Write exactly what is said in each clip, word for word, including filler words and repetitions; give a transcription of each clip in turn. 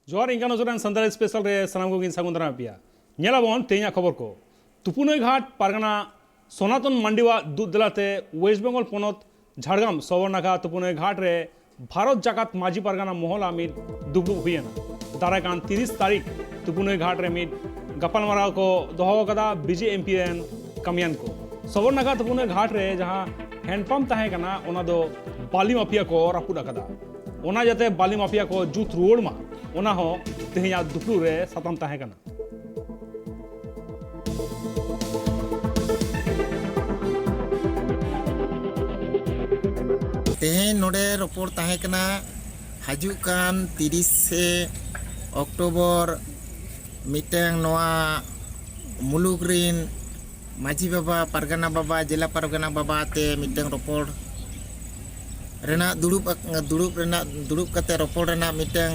ᱡᱚᱦᱟᱨ, ᱤᱧ ᱠᱟᱱᱟ ᱥᱚᱨᱮᱱ ᱥᱟᱱᱛᱟᱲᱤ ᱥᱯᱮᱥᱟᱞ ᱨᱮ ᱥᱟᱱᱟᱢ ᱠᱚᱜᱮᱧ ᱥᱟᱹᱜᱩᱱ ᱫᱟᱨᱟᱢ ᱯᱮᱭᱟ᱾ ᱧᱮᱞᱟᱵᱚᱱ ᱛᱮᱦᱮᱧᱟᱜ ᱠᱷᱚᱵᱚᱨ ᱠᱚ᱾ ᱛᱩᱯᱩᱱᱟᱹᱭ ᱜᱷᱟᱴ ᱯᱟᱨᱜᱟᱱᱟ ᱥᱚᱱᱟᱛᱚᱱ ᱢᱟᱱᱰᱤᱣᱟᱜ ᱫᱩᱜ ᱫᱮᱞᱟᱛᱮ ᱳᱭᱮᱥᱴ ᱵᱮᱝᱜᱚᱞ ᱯᱚᱱᱚᱛ ᱡᱷᱟᱲᱜᱨᱟᱢ ᱥᱚᱵᱚᱨᱱᱟᱠᱷᱟ ᱛᱩᱯᱩᱱᱟᱹᱭ ᱜᱷᱟᱴ ᱨᱮ ᱵᱷᱟᱨᱚᱛ ᱡᱟᱠᱟᱛ ᱢᱟᱹᱡᱷᱤ ᱯᱟᱨᱜᱟᱱᱟ ᱢᱚᱦᱚᱞᱟᱜ ᱢᱤᱫ ᱫᱩᱯᱲᱩᱵ ᱦᱩᱭᱮᱱᱟ᱾ ᱫᱟᱨᱟᱭ ᱠᱟᱱ ᱛᱤᱨᱤᱥ ᱛᱟᱹᱨᱤᱠᱷ ᱛᱩᱯᱩᱱᱟᱹᱭ ᱜᱷᱟᱴ ᱨᱮ ᱢᱤᱫ ᱜᱟᱯᱟᱞᱢᱟᱨᱟᱣ ᱠᱚ ᱫᱚᱦᱚ ᱟᱠᱟᱫᱟ ᱵᱤᱡᱮ ᱮᱢᱯᱤ ᱨᱮᱱ ᱠᱟᱹᱢᱤᱭᱟᱱ ᱠᱚ᱾ ᱥᱚᱵᱚᱨᱱᱟᱠᱷᱟ ᱛᱩᱯᱩᱱᱟᱹᱭ ᱜᱷᱟᱴ ᱨᱮ ᱡᱟᱦᱟᱸ ᱦᱮᱱᱰᱯᱟᱢᱯ ᱛᱟᱦᱮᱸ ᱠᱟᱱᱟ, ᱚᱱᱟ ᱫᱚ ᱵᱟᱹᱞᱤ ᱢᱟᱯᱷᱤᱭᱟ ᱠᱚ ᱨᱟᱹᱯᱩᱫ ᱟᱠᱟᱫᱟ᱾ ᱚᱱᱟ ᱡᱟᱛᱮ ᱵᱟᱹᱞᱤ ᱢᱟᱯᱷᱤᱭᱟ ᱠᱚ ᱡᱩᱛ ᱨᱩᱣᱟᱹᱲ ᱢᱟ, ᱚᱱᱟ ᱦᱚᱸ ᱛᱮᱦᱮᱧᱟᱜ ᱫᱩᱯᱲᱩᱵ ᱨᱮ ᱥᱟᱛᱟᱢ ᱛᱟᱦᱮᱸ ᱠᱟᱱᱟ᱾ ᱛᱮᱦᱮᱧ ᱱᱚᱰᱮ ᱨᱚᱯᱚᱲ ᱛᱟᱦᱮᱸ ᱠᱟᱱᱟ, ᱦᱤᱡᱩᱜ ᱠᱟᱱ ᱛᱤᱨᱤᱥᱮ ᱚᱠᱴᱳᱵᱚᱨ ᱢᱤᱫᱴᱟᱝ ᱱᱚᱣᱟ ᱢᱩᱞᱩᱠ ᱨᱤᱱ ᱢᱟᱹᱡᱷᱤ ᱵᱟᱵᱟ, ᱯᱟᱨᱜᱟᱱᱟ ᱵᱟᱵᱟ, ᱡᱮᱞᱟ ᱯᱟᱨᱜᱟᱱᱟ ᱵᱟᱵᱟ ᱛᱮ ᱢᱤᱫᱴᱟᱝ ᱨᱚᱯᱚᱲ ᱨᱮᱱᱟᱜ ᱫᱩᱲᱩᱵ ᱟᱠ-, ᱫᱩᱲᱩᱵ ᱨᱮᱱᱟᱜ, ᱫᱩᱲᱩᱵ ᱠᱟᱛᱮ ᱨᱚᱯᱚᱲ ᱨᱮᱱᱟᱜ ᱢᱤᱫᱴᱟᱝ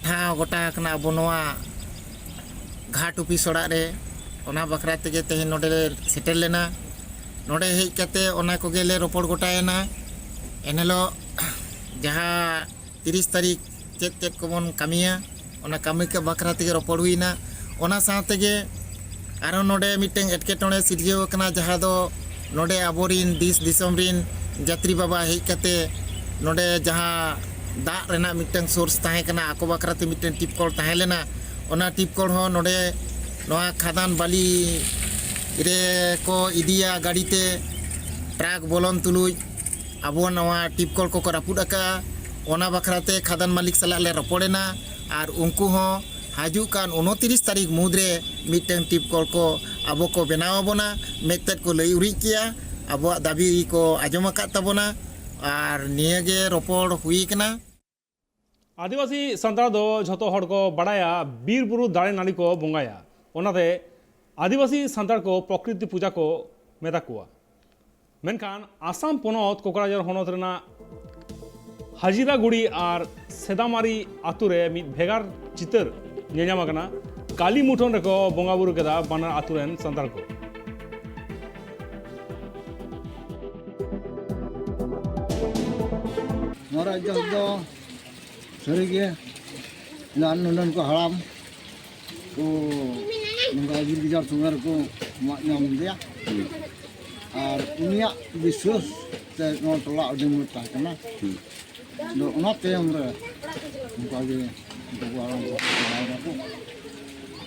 ᱴᱷᱟᱶ ᱜᱚᱴᱟ ᱟᱠᱟᱱᱟ ᱟᱵᱚ ᱱᱚᱣᱟ ᱜᱷᱟᱴ ᱚᱯᱷᱤᱥ ᱚᱲᱟᱜ ᱨᱮ᱾ ᱚᱱᱟ ᱵᱟᱠᱷᱨᱟ ᱛᱮᱜᱮ ᱛᱮᱦᱮᱧ ᱱᱚᱰᱮ ᱞᱮ ᱥᱮᱴᱮᱨ ᱞᱮᱱᱟ᱾ ᱱᱚᱰᱮ ᱦᱮᱡ ᱠᱟᱛᱮ ᱚᱱᱟ ᱠᱚᱜᱮ ᱞᱮ ᱨᱚᱯᱚᱲ ᱜᱚᱴᱟᱭᱮᱱᱟ᱾ ᱮᱱᱦᱤᱞᱳᱜ ᱡᱟᱦᱟᱸ ᱛᱤᱨᱤᱥ ᱛᱟᱹᱨᱤᱠᱷ ᱪᱮᱫ ᱪᱮᱫ ᱠᱚᱵᱚᱱ ᱠᱟᱹᱢᱤᱭᱟ, ᱚᱱᱟ ᱠᱟᱹᱢᱤ ᱠᱚ ᱵᱟᱠᱷᱨᱟ ᱛᱮᱜᱮ ᱨᱚᱯᱚᱲ ᱦᱩᱭᱱᱟ᱾ ᱚᱱᱟ ᱥᱟᱶ ᱛᱮᱜᱮ ᱟᱨᱦᱚᱸ ᱱᱚᱰᱮ ᱢᱤᱫᱴᱟᱝ ᱮᱴᱠᱮᱴᱚᱬᱮ ᱥᱤᱨᱡᱟᱹᱣ ᱟᱠᱟᱱᱟ, ᱡᱟᱦᱟᱸ ᱫᱚ ᱱᱚᱰᱮ ᱟᱵᱚᱨᱤᱱ ᱫᱤᱥ ᱫᱤᱥᱚᱢ ᱨᱤᱱ ᱡᱟᱛᱨᱤ ᱵᱟᱵᱟ ᱦᱮᱡ ᱠᱟᱛᱮ ᱱᱚᱰᱮ ᱡᱟᱦᱟᱸ ᱫᱟᱜ ᱨᱮᱱᱟᱜ ᱢᱤᱫᱴᱟᱝ ᱥᱳᱨᱥ ᱛᱟᱦᱮᱸ ᱠᱟᱱᱟ, ᱟᱠᱚ ᱵᱟᱠᱷᱨᱟᱛᱮ ᱢᱤᱫᱴᱟᱝ ᱴᱤᱯ ᱠᱚᱞ ᱛᱟᱦᱮᱸ ᱞᱮᱱᱟ᱾ ᱚᱱᱟ ᱴᱤᱯ ᱠᱚᱞ ᱦᱚᱸ ᱱᱚᱰᱮ ᱱᱚᱣᱟ ᱠᱷᱟᱫᱟᱱ ᱵᱟᱹᱞᱤ ᱨᱮ ᱠᱚ ᱤᱫᱤᱭᱟ ᱜᱟᱹᱰᱤ ᱛᱮ, ᱴᱨᱟᱠ ᱵᱚᱞᱚᱱ ᱛᱩᱞᱩᱡ ᱟᱵᱚ ᱱᱚᱣᱟ ᱴᱤᱯ ᱠᱚᱞ ᱠᱚᱠᱚ ᱨᱟᱹᱯᱩᱫ ᱟᱠᱟᱫᱼᱟ᱾ ᱚᱱᱟ ᱵᱟᱠᱷᱨᱟᱛᱮ ᱠᱷᱟᱫᱟᱱ ᱢᱟᱹᱞᱤᱠ ᱥᱟᱞᱟᱜ ᱞᱮ ᱨᱚᱯᱚᱲᱮᱱᱟ ᱟᱨ ᱩᱱᱠᱩ ᱦᱚᱸ ᱦᱤᱡᱩᱜ ᱠᱟᱱ ᱩᱱᱛᱤᱨᱤᱥ ᱛᱟᱹᱨᱤᱠᱷ ᱢᱩᱫᱽᱨᱮ ᱢᱤᱫᱴᱟᱝ ᱴᱤᱯ ᱠᱚᱞ ᱠᱚ ᱟᱵᱚ ᱠᱚ ᱵᱮᱱᱟᱣ ᱟᱵᱚᱱᱟ, ᱢᱮᱫᱛᱮᱫ ᱠᱚ ᱞᱟᱹᱭ ᱩᱨᱤᱡ ᱠᱮᱜᱼᱟ, ᱟᱵᱚᱣᱟᱜ ᱫᱟᱹᱵᱤ ᱠᱚ ᱟᱸᱡᱚᱢ ᱟᱠᱟᱫ ᱛᱟᱵᱚᱱᱟ ᱟᱨ ᱱᱤᱭᱟᱹᱜᱮ ᱨᱚᱯᱚᱲ ᱦᱩᱭ ᱠᱟᱱᱟ᱾ ᱟᱹᱫᱤᱵᱟᱹᱥᱤ ᱥᱟᱱᱛᱟᱲ ᱫᱚ ᱡᱷᱚᱛᱚ ᱦᱚᱲ ᱠᱚ ᱵᱟᱲᱟᱭᱟ, ᱵᱤᱨ ᱵᱩᱨᱩ ᱫᱟᱨᱮ ᱱᱟᱹᱲᱤ ᱠᱚ ᱵᱚᱸᱜᱟᱭᱟ᱾ ᱚᱱᱟᱛᱮ ᱟᱹᱫᱤᱵᱟᱹᱥᱤ ᱥᱟᱱᱛᱟᱲ ᱠᱚ ᱯᱨᱚᱠᱨᱤᱛᱤ ᱯᱩᱡᱟ ᱠᱚ ᱢᱮᱛᱟ ᱠᱚᱣᱟ᱾ ᱢᱮᱱᱠᱷᱟᱱ ᱟᱥᱟᱢ ᱯᱚᱱᱚᱛ ᱠᱳᱠᱨᱟᱡᱷᱟᱨ ᱦᱚᱱᱚᱛ ᱨᱮᱱᱟᱜ ᱦᱟᱡᱤᱨᱟᱜᱩᱲᱤ ᱟᱨ ᱥᱮᱫᱟᱢᱟᱨᱤ ᱟᱛᱳ ᱨᱮ ᱢᱤᱫ ᱵᱷᱮᱜᱟᱨ ᱪᱤᱛᱟᱹᱨ ᱧᱮᱞ ᱧᱟᱢ ᱟᱠᱟᱱᱟ᱾ ᱠᱟᱹᱞᱤ ᱢᱩᱴᱷᱟᱹᱱ ᱨᱮᱠᱚ ᱵᱚᱸᱜᱟ ᱵᱩᱨᱩ ᱠᱮᱫᱟ ᱵᱟᱱᱟᱨ ᱟᱛᱳ ᱨᱮᱱ ᱥᱟᱱᱛᱟᱲ ᱠᱚ᱾ ᱱᱚᱣᱟ ᱨᱮᱭᱟᱜ ᱡᱚᱥ ᱫᱚ ᱥᱟᱹᱨᱤᱜᱮ ᱮᱱᱟᱱ ᱱᱚᱰᱮᱱ ᱠᱚ ᱦᱟᱲᱟᱢ ᱠᱚ ᱱᱚᱝᱠᱟ ᱵᱤᱨ ᱜᱟᱡᱟᱲ ᱥᱚᱸᱜᱮ ᱨᱮᱠᱚ ᱢᱟᱜ ᱧᱟᱢ ᱞᱮᱫᱮᱭᱟ᱾ ᱟᱨ ᱩᱱᱤᱭᱟᱜ ᱵᱤᱥᱥᱟᱹᱥ ᱛᱮ ᱱᱚᱣᱟ ᱴᱚᱞᱟ ᱟᱹᱰᱤ ᱢᱚᱡᱽ ᱛᱟᱦᱮᱸ ᱠᱟᱱᱟ᱾ ᱟᱫᱚ ᱚᱱᱟ ᱛᱟᱭᱚᱢ ᱨᱮ ᱚᱱᱠᱟ ᱜᱮ ᱩᱱᱠᱩ ᱦᱟᱲᱟᱢ ᱠᱚ ᱪᱟᱞᱟᱣ ᱱᱟᱠᱚ,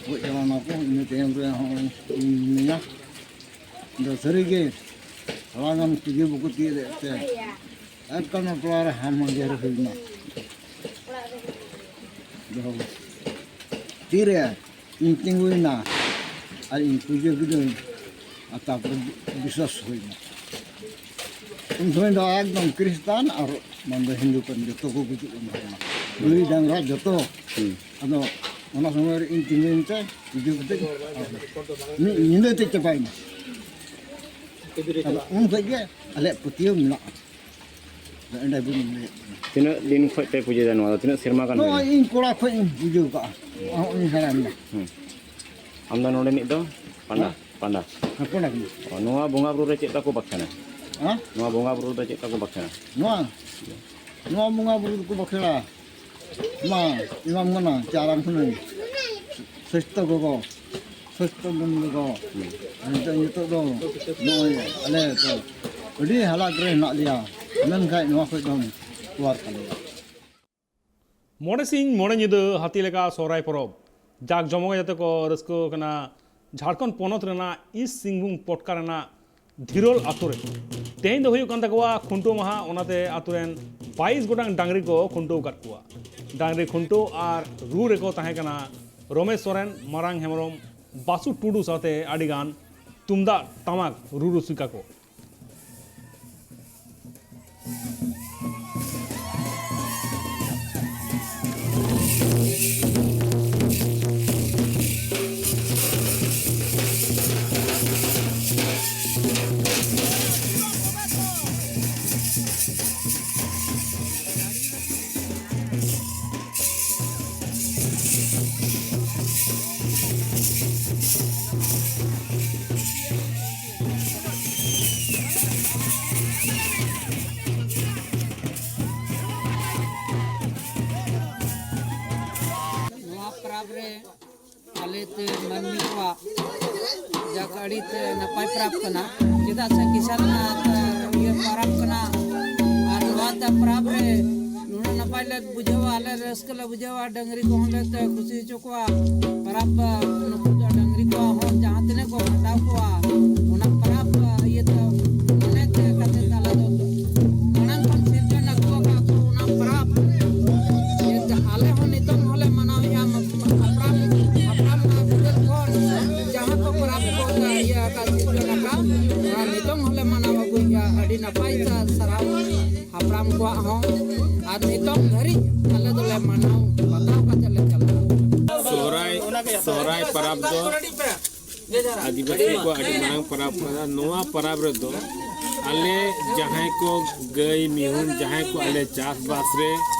ᱜᱚᱡ ᱪᱟᱞᱟᱣ ᱱᱟᱠᱚ᱾ ᱤᱱᱟᱹ ᱛᱟᱭᱚᱢ ᱨᱮ ᱦᱚᱸᱜᱼᱚᱭ ᱤᱧ ᱢᱤᱱᱟᱹᱧᱟ᱾ ᱟᱫᱚ ᱥᱟᱹᱨᱤᱜᱮ ᱛᱷᱚᱲᱟ ᱜᱟᱱ ᱛᱤᱡᱩ ᱵᱟᱠᱚ ᱛᱤᱭᱳᱜ ᱞᱮᱫ ᱛᱮ ᱮᱠᱫᱚᱢ ᱴᱚᱞᱟ ᱨᱮ ᱦᱟᱢ ᱦᱟᱢᱡᱮᱨ ᱦᱩᱭ ᱮᱱᱟ᱾ ᱟᱫᱚ ᱛᱤᱨᱮ ᱤᱧ ᱛᱤᱸᱜᱩᱭᱮᱱᱟ ᱟᱨ ᱤᱧ ᱯᱩᱡᱟᱹ ᱠᱤᱫᱟᱹᱧ, ᱟᱨ ᱛᱟᱨᱯᱚᱨᱮ ᱵᱤᱥᱥᱟᱹᱥ ᱦᱩᱭᱱᱟ᱾ ᱩᱱ ᱥᱚᱢᱚᱭ ᱫᱚ ᱮᱠᱫᱚᱢ ᱠᱷᱨᱤᱥᱴᱟᱱ ᱟᱨ ᱵᱟᱝ ᱫᱚ ᱦᱤᱱᱫᱩ ᱠᱟᱱ ᱡᱚᱛᱚ ᱠᱚ ᱜᱩᱡᱩᱜ ᱠᱟᱱ ᱛᱟᱦᱮᱱᱟ, ᱜᱟᱹᱭ ᱰᱟᱝᱨᱟ ᱡᱚᱛᱚ᱾ ᱦᱩᱸ᱾ ᱟᱫᱚ ᱚᱱᱟ ᱥᱚᱢᱚᱭ ᱨᱮ ᱤᱧ ᱛᱤᱸᱜᱩᱭᱮᱱ ᱛᱮ ᱯᱩᱡᱟᱹ ᱠᱟᱛᱮ ᱢᱤᱫ ᱧᱤᱫᱟᱹ ᱛᱮ ᱪᱟᱵᱟᱭᱮᱱᱟ᱾ ᱟᱫᱚ ᱩᱱ ᱠᱷᱚᱡ ᱜᱮ ᱟᱞᱮᱭᱟᱜ ᱯᱟᱹᱛᱭᱟᱹᱣ ᱢᱮᱱᱟᱜᱼᱟ᱾ ᱟᱫᱚ ᱮᱸᱰᱮ ᱵᱚᱱ ᱞᱟᱹᱭᱮᱫ ᱠᱟᱱᱟ᱾ ᱛᱤᱱᱟᱹᱜ ᱫᱤᱱ ᱠᱷᱚᱡ ᱯᱮ ᱯᱩᱡᱟᱹᱭᱮᱫᱟ ᱱᱚᱣᱟ ᱫᱚ? ᱛᱤᱱᱟᱹᱜ ᱥᱮᱨᱢᱟ ᱜᱟᱱ ᱱᱚᱜᱼᱚᱭ ᱦᱩᱭᱱᱟ? ᱤᱧ ᱠᱚᱲᱟ ᱠᱷᱚᱡ ᱤᱧ ᱯᱩᱡᱟᱹ ᱠᱟᱜᱼᱟ᱾ ᱦᱚᱸᱜᱼᱚᱭ ᱤᱧ ᱦᱟᱲᱟᱢ ᱮᱱᱟ᱾ ᱦᱩᱸ᱾ ᱟᱢ ᱫᱚ ᱱᱚᱰᱮᱱᱤᱡ ᱫᱚ? ᱯᱟᱸᱰᱟ? ᱦᱮᱸ? ᱯᱟᱸᱰᱟ᱾ ᱦᱮᱸ, ᱯᱟᱸᱰᱟ ᱠᱟᱹᱱᱟᱹᱧ᱾ ᱚ, ᱱᱚᱣᱟ ᱵᱚᱸᱜᱟ ᱵᱩᱨᱩ ᱨᱮ ᱪᱮᱫ ᱞᱮᱠᱟ ᱠᱚ ᱵᱟᱠᱷᱮᱲᱟ? ᱦᱮᱸ? ᱱᱚᱣᱟ ᱵᱚᱸᱜᱟ ᱵᱩᱨᱩ ᱨᱮ ᱪᱮᱫ ᱞᱮᱠᱟ ᱠᱚ ᱵᱟᱠᱷᱮᱲᱟ? ᱱᱚᱣᱟ? ᱱᱚᱣᱟ ᱵᱚᱸᱜᱟ ᱵᱩᱨᱩ ᱫᱚᱠᱚ ᱵᱟᱠᱷᱮᱲᱟ᱾ ᱢᱟ, ᱮᱢᱟᱢ ᱠᱟᱱᱟ, ᱪᱟᱨᱟᱢ ᱠᱟᱹᱱᱟᱹᱧ᱾ ᱥᱚᱥᱛᱚ ᱜᱚᱜᱚ, ᱥᱚᱥᱛᱚ ᱢᱚᱱ ᱜᱚᱜᱚ᱾ ᱦᱩᱸ᱾ ᱱᱤᱛᱚᱜ, ᱱᱤᱛᱚᱜ ᱫᱚ ᱱᱚᱜᱼᱚᱭ ᱟᱞᱮ ᱫᱚ ᱟᱹᱰᱤ ᱦᱟᱞᱟᱛ ᱨᱮ ᱦᱮᱱᱟᱜ ᱞᱮᱭᱟ, ᱢᱮᱱᱠᱷᱟᱱ ᱱᱚᱣᱟ ᱠᱷᱚᱡ ᱫᱚᱢ ᱚᱣᱟᱨ ᱠᱟᱞᱮᱭᱟ᱾ ᱢᱚᱬᱮ ᱥᱤᱧ ᱢᱚᱬᱮ ᱧᱤᱫᱟᱹ ᱦᱟᱹᱛᱤ ᱞᱮᱠᱟ ᱥᱚᱦᱨᱟᱭ ᱯᱚᱨᱚᱵᱽ ᱡᱟᱠ ᱡᱚᱢᱚᱠ ᱡᱟᱛᱮ ᱠᱚ ᱨᱟᱹᱥᱠᱟᱹ ᱠᱟᱱᱟ ᱡᱷᱟᱲᱠᱷᱚᱸᱰ ᱯᱚᱱᱚᱛ ᱨᱮᱱᱟᱜ ᱤᱥᱴ ᱥᱤᱝᱵᱷᱩᱢ ᱯᱚᱴᱠᱟ ᱨᱮᱱᱟᱜ ᱫᱷᱤᱨᱳᱞ ᱟᱛᱳ ᱨᱮ᱾ ᱛᱮᱦᱮᱧ ᱫᱚ ᱦᱩᱭᱩᱜ ᱠᱟᱱ ᱛᱟᱠᱚᱣᱟ ᱠᱷᱩᱱᱴᱟᱹᱣ ᱢᱟᱦᱟ, ᱚᱱᱟᱛᱮ ᱟᱛᱳ ᱨᱮᱱ ᱵᱟᱭᱤᱥ ᱜᱚᱴᱟᱝ ᱰᱟᱝᱨᱤ ᱠᱚ ᱠᱷᱩᱱᱴᱟᱹᱣ ᱟᱠᱟᱫ ᱠᱚᱣᱟ᱾ ᱰᱟᱝᱨᱤ ᱠᱷᱩᱱᱴᱟᱹᱣ ᱟᱨ ᱨᱩ ᱨᱮᱠᱚ ᱛᱟᱦᱮᱸ ᱠᱟᱱᱟ ᱨᱚᱢᱮᱥ ᱥᱚᱨᱮᱱ, ᱢᱟᱨᱟᱝ ᱦᱮᱢᱵᱨᱚᱢ, ᱵᱟᱥᱩ ᱴᱩᱰᱩ ᱥᱟᱶᱛᱮ ᱟᱹᱰᱤ ᱜᱟᱱ ᱛᱩᱢᱫᱟᱜ ᱴᱟᱢᱟᱠ ᱨᱩ ᱨᱩᱥᱤᱠᱟ ᱠᱚ᱾ ᱨᱮ ᱟᱞᱮ ᱛᱮ ᱢᱟᱹᱱᱢᱤ ᱠᱚᱣᱟᱜ ᱡᱟᱠ ᱟᱹᱰᱤ ᱛᱮ ᱱᱟᱯᱟᱭ ᱯᱚᱨᱚᱵᱽ ᱠᱟᱱᱟ᱾ ᱪᱮᱫᱟᱜ ᱥᱮ ᱠᱤᱥᱟᱱ ᱤᱭᱟᱹ ᱯᱚᱨᱚᱵᱽ ᱠᱟᱱᱟ᱾ ᱟᱨ ᱱᱚᱣᱟ ᱛᱮ ᱯᱚᱨᱚᱵᱽ ᱨᱮ ᱱᱩᱱᱟᱹᱜ ᱱᱟᱯᱟᱭ ᱞᱮ ᱵᱩᱡᱷᱟᱹᱣᱟ, ᱟᱞᱮ ᱨᱟᱹᱥᱠᱟᱹ ᱞᱮ ᱵᱩᱡᱷᱟᱹᱣᱟ, ᱰᱟᱹᱝᱨᱤ ᱠᱚᱦᱚᱸ ᱞᱮ ᱛᱮ ᱠᱩᱥᱤ ᱦᱚᱪᱚ ᱠᱚᱣᱟ᱾ ᱯᱚᱨᱚᱵᱽ ᱱᱩᱠᱩ ᱫᱚ ᱰᱟᱹᱝᱨᱤ ᱠᱚᱣᱟᱜ ᱦᱚᱸ ᱡᱟᱦᱟᱸ ᱛᱤᱱᱟᱹᱜ ᱠᱚ ᱠᱷᱟᱴᱟᱣ ᱠᱚᱣᱟ, ᱚᱱᱟ ᱯᱚᱨᱚᱵᱽ ᱤᱭᱟᱹ ᱛᱮ ᱢᱚᱱᱮ ᱛᱮ ᱠᱟᱛᱮ ᱟᱞᱮ ᱫᱚ ᱢᱟᱲᱟᱝ ᱠᱷᱚᱱ ᱥᱤᱨᱡᱚᱱ ᱟᱹᱜᱩ ᱟᱠᱟᱫ ᱠᱚ ᱚᱱᱟ ᱯᱚᱨᱚᱵᱽ ᱤᱭᱟᱹ ᱛᱮ ᱟᱞᱮ ᱦᱚᱸ ᱱᱤᱛᱚᱝ ᱦᱚᱸᱞᱮ ᱢᱟᱱᱟᱣᱮᱫᱼᱟ᱾ ᱦᱟᱯᱲᱟᱢ ᱦᱟᱯᱲᱟᱢ ᱵᱤᱫᱟᱹᱞ ᱠᱷᱚᱱ ᱡᱟᱦᱟᱸ ᱠᱚ ᱯᱚᱨᱚᱵᱽ ᱠᱚ ᱤᱭᱟᱹ ᱟᱠᱟᱫ, ᱥᱤᱨᱡᱚᱱ ᱟᱠᱟᱫ, ᱚᱱᱟ ᱱᱤᱛᱚᱝ ᱦᱚᱸᱞᱮ ᱢᱟᱱᱟᱣ ᱟᱹᱜᱩᱭᱮᱫᱼᱟ᱾ ᱟᱹᱰᱤ ᱱᱟᱯᱟᱭ ᱛᱮ ᱥᱟᱨᱦᱟᱣ ᱦᱟᱯᱲᱟᱢ ᱠᱚᱣᱟᱜ ᱦᱚᱸ, ᱟᱨ ᱱᱤᱛᱚᱝ ᱫᱷᱟᱹᱨᱤᱡ ᱟᱞᱮ ᱫᱚᱞᱮ ᱢᱟᱱᱟᱣ ᱵᱟᱛᱟᱣ ᱠᱟᱛᱮ ᱞᱮ ᱪᱟᱞᱟᱜᱼᱟ᱾ ᱥᱚᱦᱨᱟᱭ, ᱥᱚᱦᱨᱟᱭ ᱯᱚᱨᱚᱵᱽ ᱫᱚ ᱟᱹᱫᱤᱵᱟᱹᱥᱤ ᱠᱚᱣᱟᱜ ᱟᱹᱰᱤ ᱢᱟᱨᱟᱝ ᱯᱚᱨᱚᱵᱽ ᱠᱟᱱᱟ᱾ ᱱᱚᱣᱟ ᱯᱚᱨᱚᱵᱽ ᱨᱮᱫᱚ ᱟᱞᱮ ᱡᱟᱦᱟᱸᱭ ᱠᱚ ᱜᱟᱹᱭ ᱢᱤᱦᱩ ᱡᱟᱦᱟᱸᱭ ᱠᱚ ᱟᱞᱮ ᱪᱟᱥᱵᱟᱥ ᱨᱮ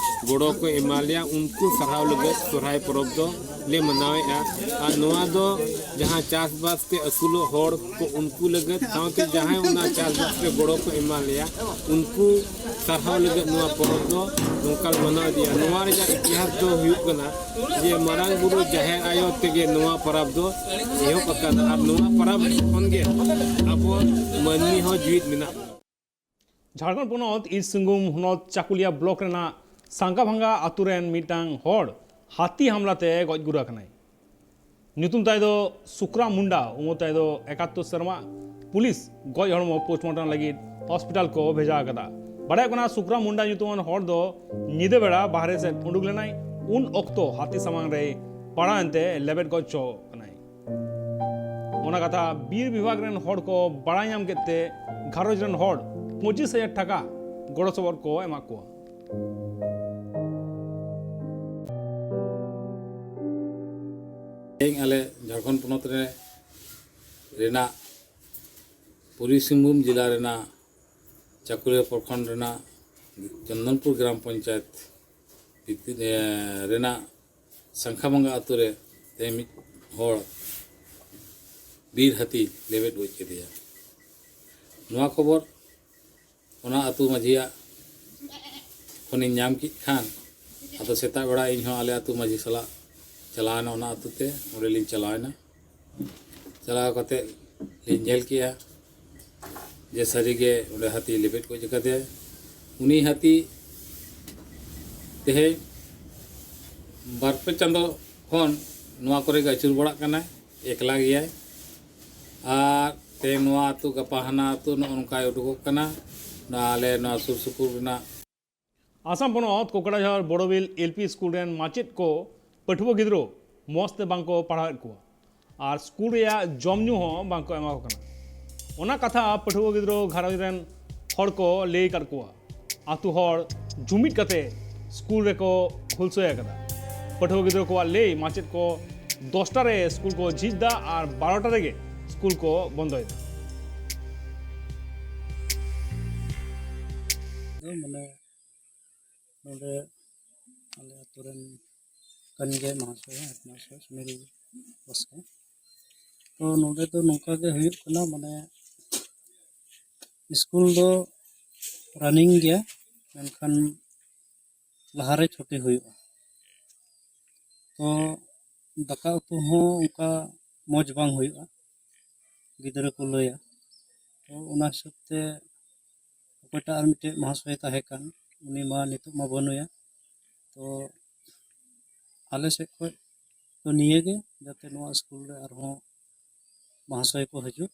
ᱜᱚᱲᱚ ᱠᱚ ᱮᱢᱟ ᱞᱮᱭᱟ, ᱩᱱᱠᱩ ᱥᱟᱨᱦᱟᱣ ᱞᱟᱹᱜᱤᱫ ᱥᱚᱦᱨᱟᱭ ᱯᱚᱨᱚᱵᱽ ᱫᱚ ᱞᱮ ᱢᱟᱱᱟᱣᱮᱫᱼᱟ᱾ ᱟᱨ ᱱᱚᱣᱟ ᱫᱚ ᱡᱟᱦᱟᱸ ᱪᱟᱥᱵᱟᱥ ᱛᱮ ᱟᱹᱥᱩᱞᱚᱜ ᱦᱚᱲ ᱠᱚ, ᱩᱱᱠᱩ ᱞᱟᱹᱜᱤᱫ, ᱥᱟᱶᱛᱮ ᱡᱟᱦᱟᱸᱭ ᱚᱱᱟ ᱪᱟᱥᱵᱟᱥ ᱨᱮ ᱜᱚᱲᱚ ᱠᱚ ᱮᱢᱟ ᱞᱮᱭᱟ, ᱩᱱᱠᱩ ᱥᱟᱨᱦᱟᱣ ᱞᱟᱹᱜᱤᱫ ᱱᱚᱣᱟ ᱯᱚᱨᱚᱵᱽ ᱫᱚ ᱱᱚᱝᱠᱟ ᱞᱮ ᱢᱟᱱᱟᱣ ᱤᱫᱤᱭᱟ᱾ ᱱᱚᱣᱟ ᱨᱮᱭᱟᱜ ᱤᱛᱤᱦᱟᱥ ᱫᱚ ᱦᱩᱭᱩᱜ ᱠᱟᱱᱟ ᱡᱮ ᱢᱟᱨᱟᱝ ᱵᱩᱨᱩ ᱡᱟᱦᱮᱨ ᱟᱭᱳ ᱛᱮᱜᱮ ᱱᱚᱣᱟ ᱯᱚᱨᱚᱵᱽ ᱫᱚ ᱮᱦᱚᱵ ᱟᱠᱟᱱᱟ, ᱟᱨ ᱱᱚᱣᱟ ᱯᱚᱨᱚᱵᱽ ᱠᱷᱚᱱ ᱜᱮ ᱟᱵᱚ ᱢᱟᱹᱱᱢᱤ ᱦᱚᱸ ᱡᱤᱣᱤᱫ ᱢᱮᱱᱟᱜ ᱵᱚᱱᱟ᱾ ᱡᱷᱟᱲᱠᱷᱚᱸᱰ ᱯᱚᱱᱚᱛ ᱤᱥᱴ ᱥᱤᱝᱵᱷᱩᱢ ᱦᱚᱱᱚᱛ ᱪᱟᱠᱩᱞᱤᱭᱟ ᱵᱞᱚᱠ ᱨᱮᱱᱟᱜ ᱥᱟᱝᱠᱟᱵᱷᱟᱝᱜᱟ ᱟᱛᱳ ᱨᱮᱱ ᱢᱤᱫᱴᱟᱝ ᱦᱚᱲ ᱦᱟᱹᱛᱤ ᱦᱟᱢᱞᱟ ᱛᱮ ᱜᱚᱡ ᱜᱩᱨ ᱟᱠᱟᱱᱟᱭ᱾ ᱧᱩᱛᱩᱢ ᱛᱟᱭ ᱫᱚ ᱥᱩᱠᱨᱟ ᱢᱩᱱᱰᱟ, ᱩᱢᱮᱨ ᱛᱟᱭ ᱫᱚ ᱮᱠᱟᱛᱛᱳᱨ ᱥᱮᱨᱢᱟ᱾ ᱯᱩᱞᱤᱥ ᱜᱚᱡ ᱦᱚᱲᱢᱚ ᱯᱳᱥᱴᱢᱚᱨᱴᱮᱢ ᱞᱟᱹᱜᱤᱫ ᱦᱚᱥᱯᱤᱴᱟᱞ ᱠᱚ ᱵᱷᱮᱡᱟ ᱟᱠᱟᱫᱟ᱾ ᱵᱟᱲᱟᱭᱚᱜ ᱠᱟᱱᱟ, ᱥᱩᱠᱨᱟ ᱢᱩᱱᱰᱟ ᱧᱩᱛᱩᱢᱟᱱ ᱦᱚᱲ ᱫᱚ ᱧᱤᱫᱟᱹ ᱵᱮᱲᱟ ᱵᱟᱦᱨᱮ ᱥᱮᱫ ᱩᱰᱩᱠ ᱞᱮᱱᱟᱭ᱾ ᱩᱱ ᱚᱠᱛᱚ ᱦᱟᱹᱛᱤ ᱥᱟᱢᱟᱝ ᱨᱮᱭ ᱯᱟᱲᱟᱣ ᱮᱱᱛᱮ ᱞᱮᱵᱮᱫ ᱜᱚᱡ ᱦᱚᱪᱚ ᱠᱟᱱᱟᱭ᱾ ᱚᱱᱟ ᱠᱟᱛᱷᱟ ᱵᱤᱨ ᱵᱤᱵᱷᱟᱜᱽ ᱨᱮᱱ ᱦᱚᱲ ᱠᱚ ᱵᱟᱲᱟᱭ ᱧᱟᱢ ᱠᱮᱫ ᱛᱮ ᱜᱷᱟᱨᱚᱸᱡᱽ ᱨᱮᱱ ᱦᱚᱲ ᱯᱚᱸᱪᱤᱥ ᱦᱟᱡᱟᱨ ᱴᱟᱠᱟ ᱜᱚᱲᱚ ᱥᱚᱯᱚᱦᱚᱫ ᱠᱚ ᱮᱢᱟᱜ ᱠᱚᱣᱟ᱾ ᱛᱮᱦᱮᱧ ᱟᱞᱮ ᱡᱷᱟᱲᱠᱷᱚᱸᱰ ᱯᱚᱱᱚᱛ ᱨᱮ ᱨᱮᱱᱟᱜ ᱯᱩᱨᱵᱤ ᱥᱤᱝᱵᱷᱩᱢ ᱡᱮᱞᱟ ᱨᱮᱱᱟᱜ ᱪᱟᱠᱩᱞᱤᱭᱟᱹ ᱯᱨᱚᱠᱷᱚᱸᱰ ᱨᱮᱱᱟᱜ ᱪᱚᱱᱫᱚᱱᱯᱩᱨ ᱜᱨᱟᱢ ᱯᱚᱧᱪᱟᱭᱮᱛ ᱵᱷᱤᱛᱤᱨ, ᱮ, ᱨᱮᱱᱟᱜ ᱥᱟᱝᱠᱷᱟᱵᱟᱝᱜᱟ ᱟᱛᱳ ᱨᱮ ᱛᱮᱦᱮᱧ ᱢᱤᱫ ᱦᱚᱲ ᱵᱤᱨ ᱦᱟᱹᱛᱤ ᱞᱮᱵᱮᱫ ᱜᱚᱡ ᱠᱮᱫᱮᱭᱟ᱾ ᱱᱚᱣᱟ ᱠᱷᱚᱵᱚᱨ ᱚᱱᱟ ᱟᱹᱛᱩ ᱢᱟᱹᱡᱷᱤᱭᱟᱜ ᱠᱷᱚᱱᱤᱧ ᱧᱟᱢ ᱠᱮᱫ ᱠᱷᱟᱱ, ᱟᱫᱚ ᱥᱮᱛᱟᱜ ᱵᱮᱲᱟ ᱤᱧ ᱦᱚᱸ ᱟᱞᱮ ᱟᱹᱛᱩ ᱢᱟᱹᱡᱷᱤ ᱥᱟᱞᱟᱜ ᱪᱟᱞᱟᱣᱮᱱᱟ ᱚᱱᱟ ᱟᱹᱛᱩ ᱛᱮ, ᱚᱸᱰᱮᱞᱤᱧ ᱪᱟᱞᱟᱣᱮᱱᱟ᱾ ᱪᱟᱞᱟᱣ ᱠᱟᱛᱮ ᱞᱤᱧ ᱧᱮᱞ ᱠᱮᱜᱼᱟ ᱡᱮ ᱥᱟᱹᱨᱤᱜᱮ ᱚᱸᱰᱮ ᱦᱟᱹᱛᱤ ᱞᱮᱵᱮᱫ ᱜᱚᱡ ᱟᱠᱟᱫᱮᱭᱟ᱾ ᱩᱱᱤ ᱦᱟᱹᱛᱤ ᱛᱮᱦᱮᱧ ᱵᱟᱨᱯᱮ ᱪᱟᱸᱫᱚ ᱠᱷᱚᱱ ᱱᱚᱣᱟ ᱠᱚᱨᱮ ᱜᱮ ᱟᱹᱪᱩᱨ ᱵᱟᱲᱟᱜ ᱠᱟᱱᱟᱭ, ᱮᱠᱞᱟ ᱜᱮᱭᱟᱭ᱾ ᱟᱨ ᱛᱮᱦᱮᱧ ᱱᱚᱣᱟ ᱟᱹᱛᱩ, ᱜᱟᱯᱟ ᱦᱟᱱᱟ ᱟᱹᱛᱩ, ᱱᱚᱜᱼᱚ ᱱᱚᱝᱠᱟᱭ ᱩᱰᱩᱠᱚᱜ ᱠᱟᱱᱟ᱾ ᱱᱚᱣᱟ ᱟᱞᱮ ᱱᱚᱣᱟ ᱥᱩᱨ ᱥᱩᱯᱩᱨ ᱨᱮᱱᱟᱜ ᱟᱥᱟᱢ ᱯᱚᱱᱚᱛ ᱠᱳᱠᱲᱟᱡᱷᱚᱨ ᱵᱚᱲᱚᱵᱤᱞ ᱮᱞ ᱯᱤ ᱥᱠᱩᱞ ᱨᱮᱱ ᱢᱟᱪᱮᱫ ᱠᱚ ᱯᱟᱹᱴᱷᱩᱣᱟᱹ ᱜᱤᱫᱽᱨᱟᱹ ᱢᱚᱸᱡᱽ ᱛᱮ ᱵᱟᱝ ᱠᱚ ᱯᱟᱲᱦᱟᱣᱮᱫ ᱠᱚᱣᱟ ᱟᱨ ᱥᱠᱩᱞ ᱨᱮᱭᱟᱜ ᱡᱚᱢ ᱧᱩ ᱦᱚᱸ ᱵᱟᱝ ᱠᱚ ᱮᱢᱟ ᱠᱚ ᱠᱟᱱᱟ᱾ ᱚᱱᱟ ᱠᱟᱛᱷᱟ ᱯᱟᱹᱴᱷᱩᱣᱟᱹ ᱜᱤᱫᱽᱨᱟᱹ ᱜᱷᱟᱨᱚᱸᱡᱽ ᱨᱮᱱ ᱦᱚᱲ ᱠᱚ ᱞᱟᱹᱭ ᱟᱠᱟᱫ ᱠᱚᱣᱟ᱾ ᱟᱹᱛᱩ ᱦᱚᱲ ᱡᱩᱢᱤᱫ ᱠᱟᱛᱮ ᱥᱠᱩᱞ ᱨᱮᱠᱚ ᱦᱩᱞᱥᱟᱹᱭ ᱟᱠᱟᱫᱟ᱾ ᱯᱟᱹᱴᱷᱩᱣᱟᱹ ᱜᱤᱫᱽᱨᱟᱹ ᱠᱚᱣᱟᱜ ᱞᱟᱹᱭ, ᱢᱟᱪᱮᱫ ᱠᱚ ᱫᱚᱥᱴᱟ ᱨᱮ ᱥᱠᱩᱞ ᱠᱚ ᱡᱷᱤᱡ ᱮᱫᱟ ᱟᱨ ᱵᱟᱨᱚᱴᱟ ᱨᱮᱜᱮ ᱥᱠᱩᱞ ᱠᱚ ᱵᱚᱱᱫᱚᱭᱮᱫᱟ᱾ ᱫᱚ ᱢᱟᱱᱮ ᱱᱚᱰᱮ ᱟᱞᱮ ᱟᱹᱛᱩ ᱨᱮᱱ ᱠᱟᱱ ᱜᱮᱭᱟᱭ ᱢᱟᱦᱟᱥᱚᱭ, ᱢᱟᱦᱟᱥᱚᱭ ᱥᱩᱱᱤᱞ ᱵᱟᱥᱠᱮ᱾ ᱛᱚ ᱱᱚᱰᱮ ᱫᱚ ᱱᱚᱝᱠᱟ ᱜᱮ ᱦᱩᱭᱩᱜ ᱠᱟᱱᱟ, ᱢᱟᱱᱮ ᱥᱠᱩᱞ ᱫᱚ ᱨᱟᱱᱤᱝ ᱜᱮᱭᱟ, ᱢᱮᱱᱠᱷᱟᱱ ᱞᱟᱦᱟᱨᱮ ᱪᱷᱩᱴᱤ ᱦᱩᱭᱩᱜᱼᱟ᱾ ᱛᱚ ᱫᱟᱠᱟ ᱩᱛᱩ ᱦᱚᱸ ᱚᱱᱠᱟ ᱢᱚᱡᱽ ᱵᱟᱝ ᱦᱩᱭᱩᱜᱼᱟ, ᱜᱤᱫᱽᱨᱟᱹ ᱠᱚ ᱞᱟᱹᱭᱟ᱾ ᱛᱚ ᱚᱱᱟ ᱦᱤᱥᱟᱹᱵ ᱛᱮ ᱚᱠᱚᱭᱴᱟᱜ ᱟᱨ ᱢᱤᱫᱴᱮᱡ ᱢᱟᱦᱟᱥᱚᱭ ᱛᱟᱦᱮᱸ ᱠᱟᱱ, ᱩᱱᱤ ᱢᱟ ᱱᱤᱛᱚᱜ ᱢᱟ ᱵᱟᱹᱱᱩᱭᱟ᱾ ᱛᱚ ᱟᱞᱮ ᱥᱮᱫ ᱠᱷᱚᱡ ᱫᱚ ᱱᱤᱭᱟᱹ ᱜᱮ, ᱡᱟᱛᱮ ᱱᱚᱣᱟ ᱥᱠᱩᱞ ᱨᱮ ᱟᱨᱦᱚᱸ ᱢᱟᱦᱟᱥᱚᱭ ᱠᱚ ᱦᱤᱡᱩᱜ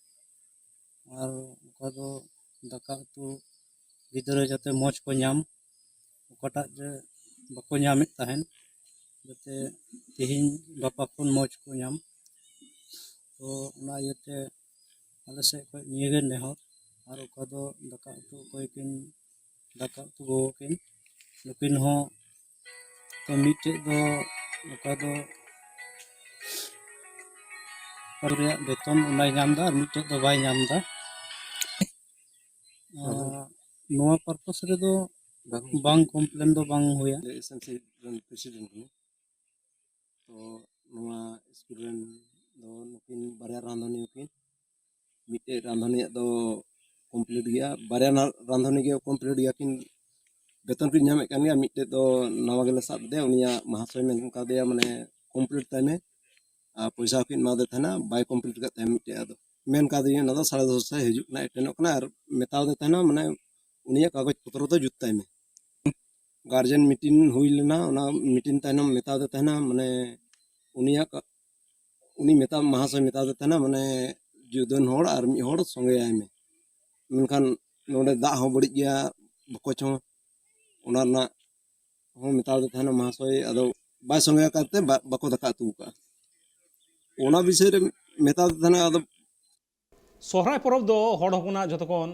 ᱟᱨ ᱚᱱᱠᱟ ᱫᱚ ᱫᱟᱠᱟ ᱩᱛᱩ ᱜᱤᱫᱽᱨᱟᱹ ᱡᱟᱛᱮ ᱢᱚᱡᱽ ᱠᱚ ᱧᱟᱢ, ᱚᱠᱟᱴᱟᱜ ᱡᱮ ᱵᱟᱠᱚ ᱧᱟᱢᱮᱫ ᱛᱟᱦᱮᱱ, ᱡᱟᱛᱮ ᱛᱮᱦᱮᱧ ᱜᱟᱯᱟ ᱠᱷᱚᱱ ᱢᱚᱡᱽ ᱠᱚ ᱧᱟᱢ᱾ ᱛᱚ ᱚᱱᱟ ᱤᱭᱟᱹᱛᱮ ᱟᱞᱮ ᱥᱮᱫ ᱠᱷᱚᱡ ᱱᱤᱭᱟᱹᱜᱮ ᱱᱮᱦᱚᱨ᱾ ᱟᱨ ᱚᱠᱟ ᱫᱚ ᱫᱟᱠᱟ ᱩᱛᱩ ᱚᱠᱚᱭ ᱠᱤᱱ, ᱫᱟᱠᱟ ᱩᱛᱩ ᱜᱚᱜᱚ ᱠᱤᱱ, ᱱᱩᱠᱤᱱ ᱦᱚᱸ ᱛᱚ ᱢᱤᱫᱴᱮᱡ ᱫᱚ ᱚᱠᱟ ᱫᱚ ᱨᱮᱭᱟᱜ ᱵᱮᱛᱚᱱ ᱚᱱᱟᱭ ᱧᱟᱢ ᱮᱫᱟ, ᱟᱨ ᱢᱤᱫᱴᱮᱡ ᱫᱚ ᱵᱟᱭ ᱧᱟᱢ ᱮᱫᱟ᱾ ᱟᱨ ᱱᱚᱣᱟ ᱯᱟᱨᱯᱚᱥ ᱨᱮᱫᱚ ᱵᱟᱝ ᱠᱚᱢᱯᱞᱮᱱ ᱫᱚ ᱵᱟᱝ ᱦᱩᱭᱟ᱾ ᱮᱥ ᱮᱢ ᱥᱤ ᱨᱮᱱ ᱯᱨᱮᱥᱤᱰᱮᱱᱴ ᱠᱟᱹᱱᱟᱹᱧ᱾ ᱛᱚ ᱱᱚᱣᱟ ᱥᱠᱩᱞ ᱨᱮᱱ ᱫᱚ ᱱᱩᱠᱤᱱ ᱵᱟᱨᱭᱟ ᱨᱟᱸᱫᱷᱩᱱᱤᱭᱟᱹ ᱠᱤᱱ, ᱢᱤᱫᱴᱮᱡ ᱨᱟᱸᱫᱷᱩᱱᱤᱭᱟᱜ ᱫᱚ ᱠᱚᱢᱯᱞᱤᱴ ᱜᱮᱭᱟ, ᱵᱟᱨᱭᱟ ᱱᱟ-, ᱨᱟᱸᱫᱷᱩᱱᱤ ᱜᱮ ᱠᱚᱢᱯᱞᱤᱴ ᱜᱮᱭᱟ ᱠᱤᱱ, ᱵᱮᱛᱚᱱ ᱠᱤᱱ ᱧᱟᱢᱮᱫ ᱠᱟᱱ ᱜᱮᱭᱟ᱾ ᱢᱤᱫᱴᱮᱡ ᱫᱚ ᱱᱟᱣᱟ ᱜᱮᱞᱮ ᱥᱟᱵ ᱠᱮᱫᱮᱭᱟ, ᱩᱱᱤᱭᱟᱜ ᱢᱟᱦᱟᱥᱚᱭ ᱢᱮᱱ ᱠᱟᱫᱮᱭᱟ, ᱢᱟᱱᱮ ᱠᱚᱢᱯᱞᱤᱴ ᱛᱟᱭ ᱢᱮ, ᱟᱨ ᱯᱚᱭᱥᱟ ᱦᱚᱸᱠᱤᱱ ᱮᱢᱟᱫᱮ ᱛᱟᱦᱮᱱᱟ, ᱵᱟᱭ ᱠᱚᱢᱯᱞᱤᱴ ᱟᱠᱟᱫ ᱛᱟᱦᱮᱸᱫ ᱢᱤᱫᱴᱮᱡ᱾ ᱟᱫᱚ ᱢᱮᱱ ᱠᱟᱫᱤᱧᱟ, ᱚᱱᱟ ᱫᱚ ᱥᱟᱲᱮ ᱫᱚᱥ ᱥᱮᱫ ᱦᱤᱡᱩᱜ ᱠᱟᱱᱟ, ᱮᱴᱮᱱᱚᱜ ᱠᱟᱱᱟ, ᱟᱨ ᱢᱮᱛᱟᱣ ᱫᱮ ᱛᱟᱦᱮᱱᱟ, ᱢᱟᱱᱮ ᱩᱱᱤᱭᱟᱜ ᱠᱟᱜᱚᱡᱽ ᱯᱚᱛᱨᱚ ᱫᱚ ᱡᱩᱛ ᱛᱟᱭ ᱢᱮ᱾ ᱜᱟᱨᱡᱮᱱ ᱢᱤᱴᱤᱝ ᱦᱩᱭ ᱞᱮᱱᱟ, ᱚᱱᱟ ᱢᱤᱴᱤᱝ ᱛᱟᱭᱱᱚᱢ ᱢᱮᱛᱟᱣ ᱫᱮ ᱛᱟᱦᱮᱱᱟ, ᱢᱟᱱᱮ ᱩᱱᱤᱭᱟᱜ ᱠᱟ-, ᱩᱱᱤ ᱢᱮᱛᱟ, ᱢᱟᱦᱟᱥᱚᱭ ᱢᱮᱛᱟᱣ ᱫᱮ ᱛᱟᱦᱮᱱᱟ, ᱢᱟᱱᱮ ᱡᱩᱫᱟᱹᱱ ᱦᱚᱲ ᱟᱨ ᱢᱤᱫ ᱦᱚᱲ ᱥᱚᱸᱜᱮᱭᱟᱭ ᱢᱮ, ᱢᱮᱱᱠᱷᱟᱱ ᱱᱚᱰᱮ ᱫᱟᱜ ᱦᱚᱸ ᱵᱟᱹᱲᱤᱡ ᱜᱮᱭᱟ, ᱵᱚᱠᱚᱡ ᱦᱚᱸ, ᱚᱱᱟ ᱨᱮᱱᱟᱜ ᱦᱚᱸ ᱢᱮᱛᱟᱣ ᱫᱮ ᱛᱟᱦᱮᱱᱟ ᱢᱟᱦᱟᱥᱚᱭ, ᱟᱫᱚ ᱵᱟᱭ ᱥᱚᱸᱜᱮ ᱟᱠᱟᱫ ᱛᱮ ᱵᱟ-, ᱵᱟᱠᱚ ᱫᱟᱠᱟ ᱩᱛᱩ ᱟᱠᱟᱫᱼᱟ᱾ ᱚᱱᱟ ᱵᱤᱥᱚᱭ ᱨᱮ ᱢᱮᱛᱟᱣ ᱫᱮ ᱛᱟᱦᱮᱱᱟ, ᱟᱫᱚ ᱥᱚᱦᱨᱟᱭ ᱯᱚᱨᱚᱵᱽ ᱫᱚ ᱦᱚᱲ ᱦᱚᱯᱚᱱᱟᱜ ᱡᱷᱚᱛᱚ ᱠᱷᱚᱱ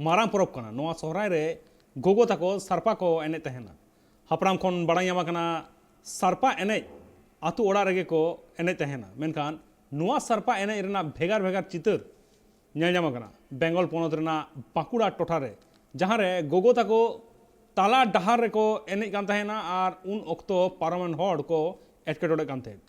ᱢᱟᱨᱟᱝ ᱯᱚᱨᱚᱵᱽ ᱠᱟᱱᱟ᱾ ᱱᱚᱣᱟ ᱥᱚᱦᱨᱟᱭ ᱨᱮ ᱜᱚᱜᱚ ᱛᱟᱠᱚ ᱥᱟᱲᱯᱟ ᱠᱚ ᱮᱱᱮᱡ ᱛᱟᱦᱮᱱᱟ᱾ ᱦᱟᱯᱲᱟᱢ ᱠᱷᱚᱱ ᱵᱟᱲᱟᱭ ᱧᱟᱢ ᱟᱠᱟᱱᱟ, ᱥᱟᱲᱯᱟ ᱮᱱᱮᱡ ᱟᱛᱳ ᱚᱲᱟᱜ ᱨᱮᱜᱮ ᱠᱚ ᱮᱱᱮᱡ ᱛᱟᱦᱮᱱᱟ᱾ ᱢᱮᱱᱠᱷᱟᱱ ᱱᱚᱣᱟ ᱥᱟᱲᱯᱟ ᱮᱱᱮᱡ ᱨᱮᱱᱟᱜ ᱵᱷᱮᱜᱟᱨ ᱵᱷᱮᱜᱟᱨ ᱪᱤᱛᱟᱹᱨ ᱧᱮᱞ ᱧᱟᱢ ᱟᱠᱟᱱᱟ ᱵᱮᱝᱜᱚᱞ ᱯᱚᱱᱚᱛ ᱨᱮᱱᱟᱜ ᱵᱟᱸᱠᱩᱲᱟ ᱴᱚᱴᱷᱟ ᱨᱮ, ᱡᱟᱦᱟᱸ ᱨᱮ ᱜᱚᱜᱚ ᱛᱟᱠᱚ ᱛᱟᱞᱟ ᱰᱟᱦᱟᱨ ᱨᱮᱠᱚ ᱮᱱᱮᱡ ᱠᱟᱱ ᱛᱟᱦᱮᱱᱟ ᱟᱨ ᱩᱱ ᱚᱠᱛᱚ ᱯᱟᱨᱚᱢᱮᱱ ᱦᱚᱲ ᱠᱚ ᱮᱴᱠᱮᱴᱚᱬᱮᱜ ᱠᱟᱱ ᱛᱟᱦᱮᱸᱫ᱾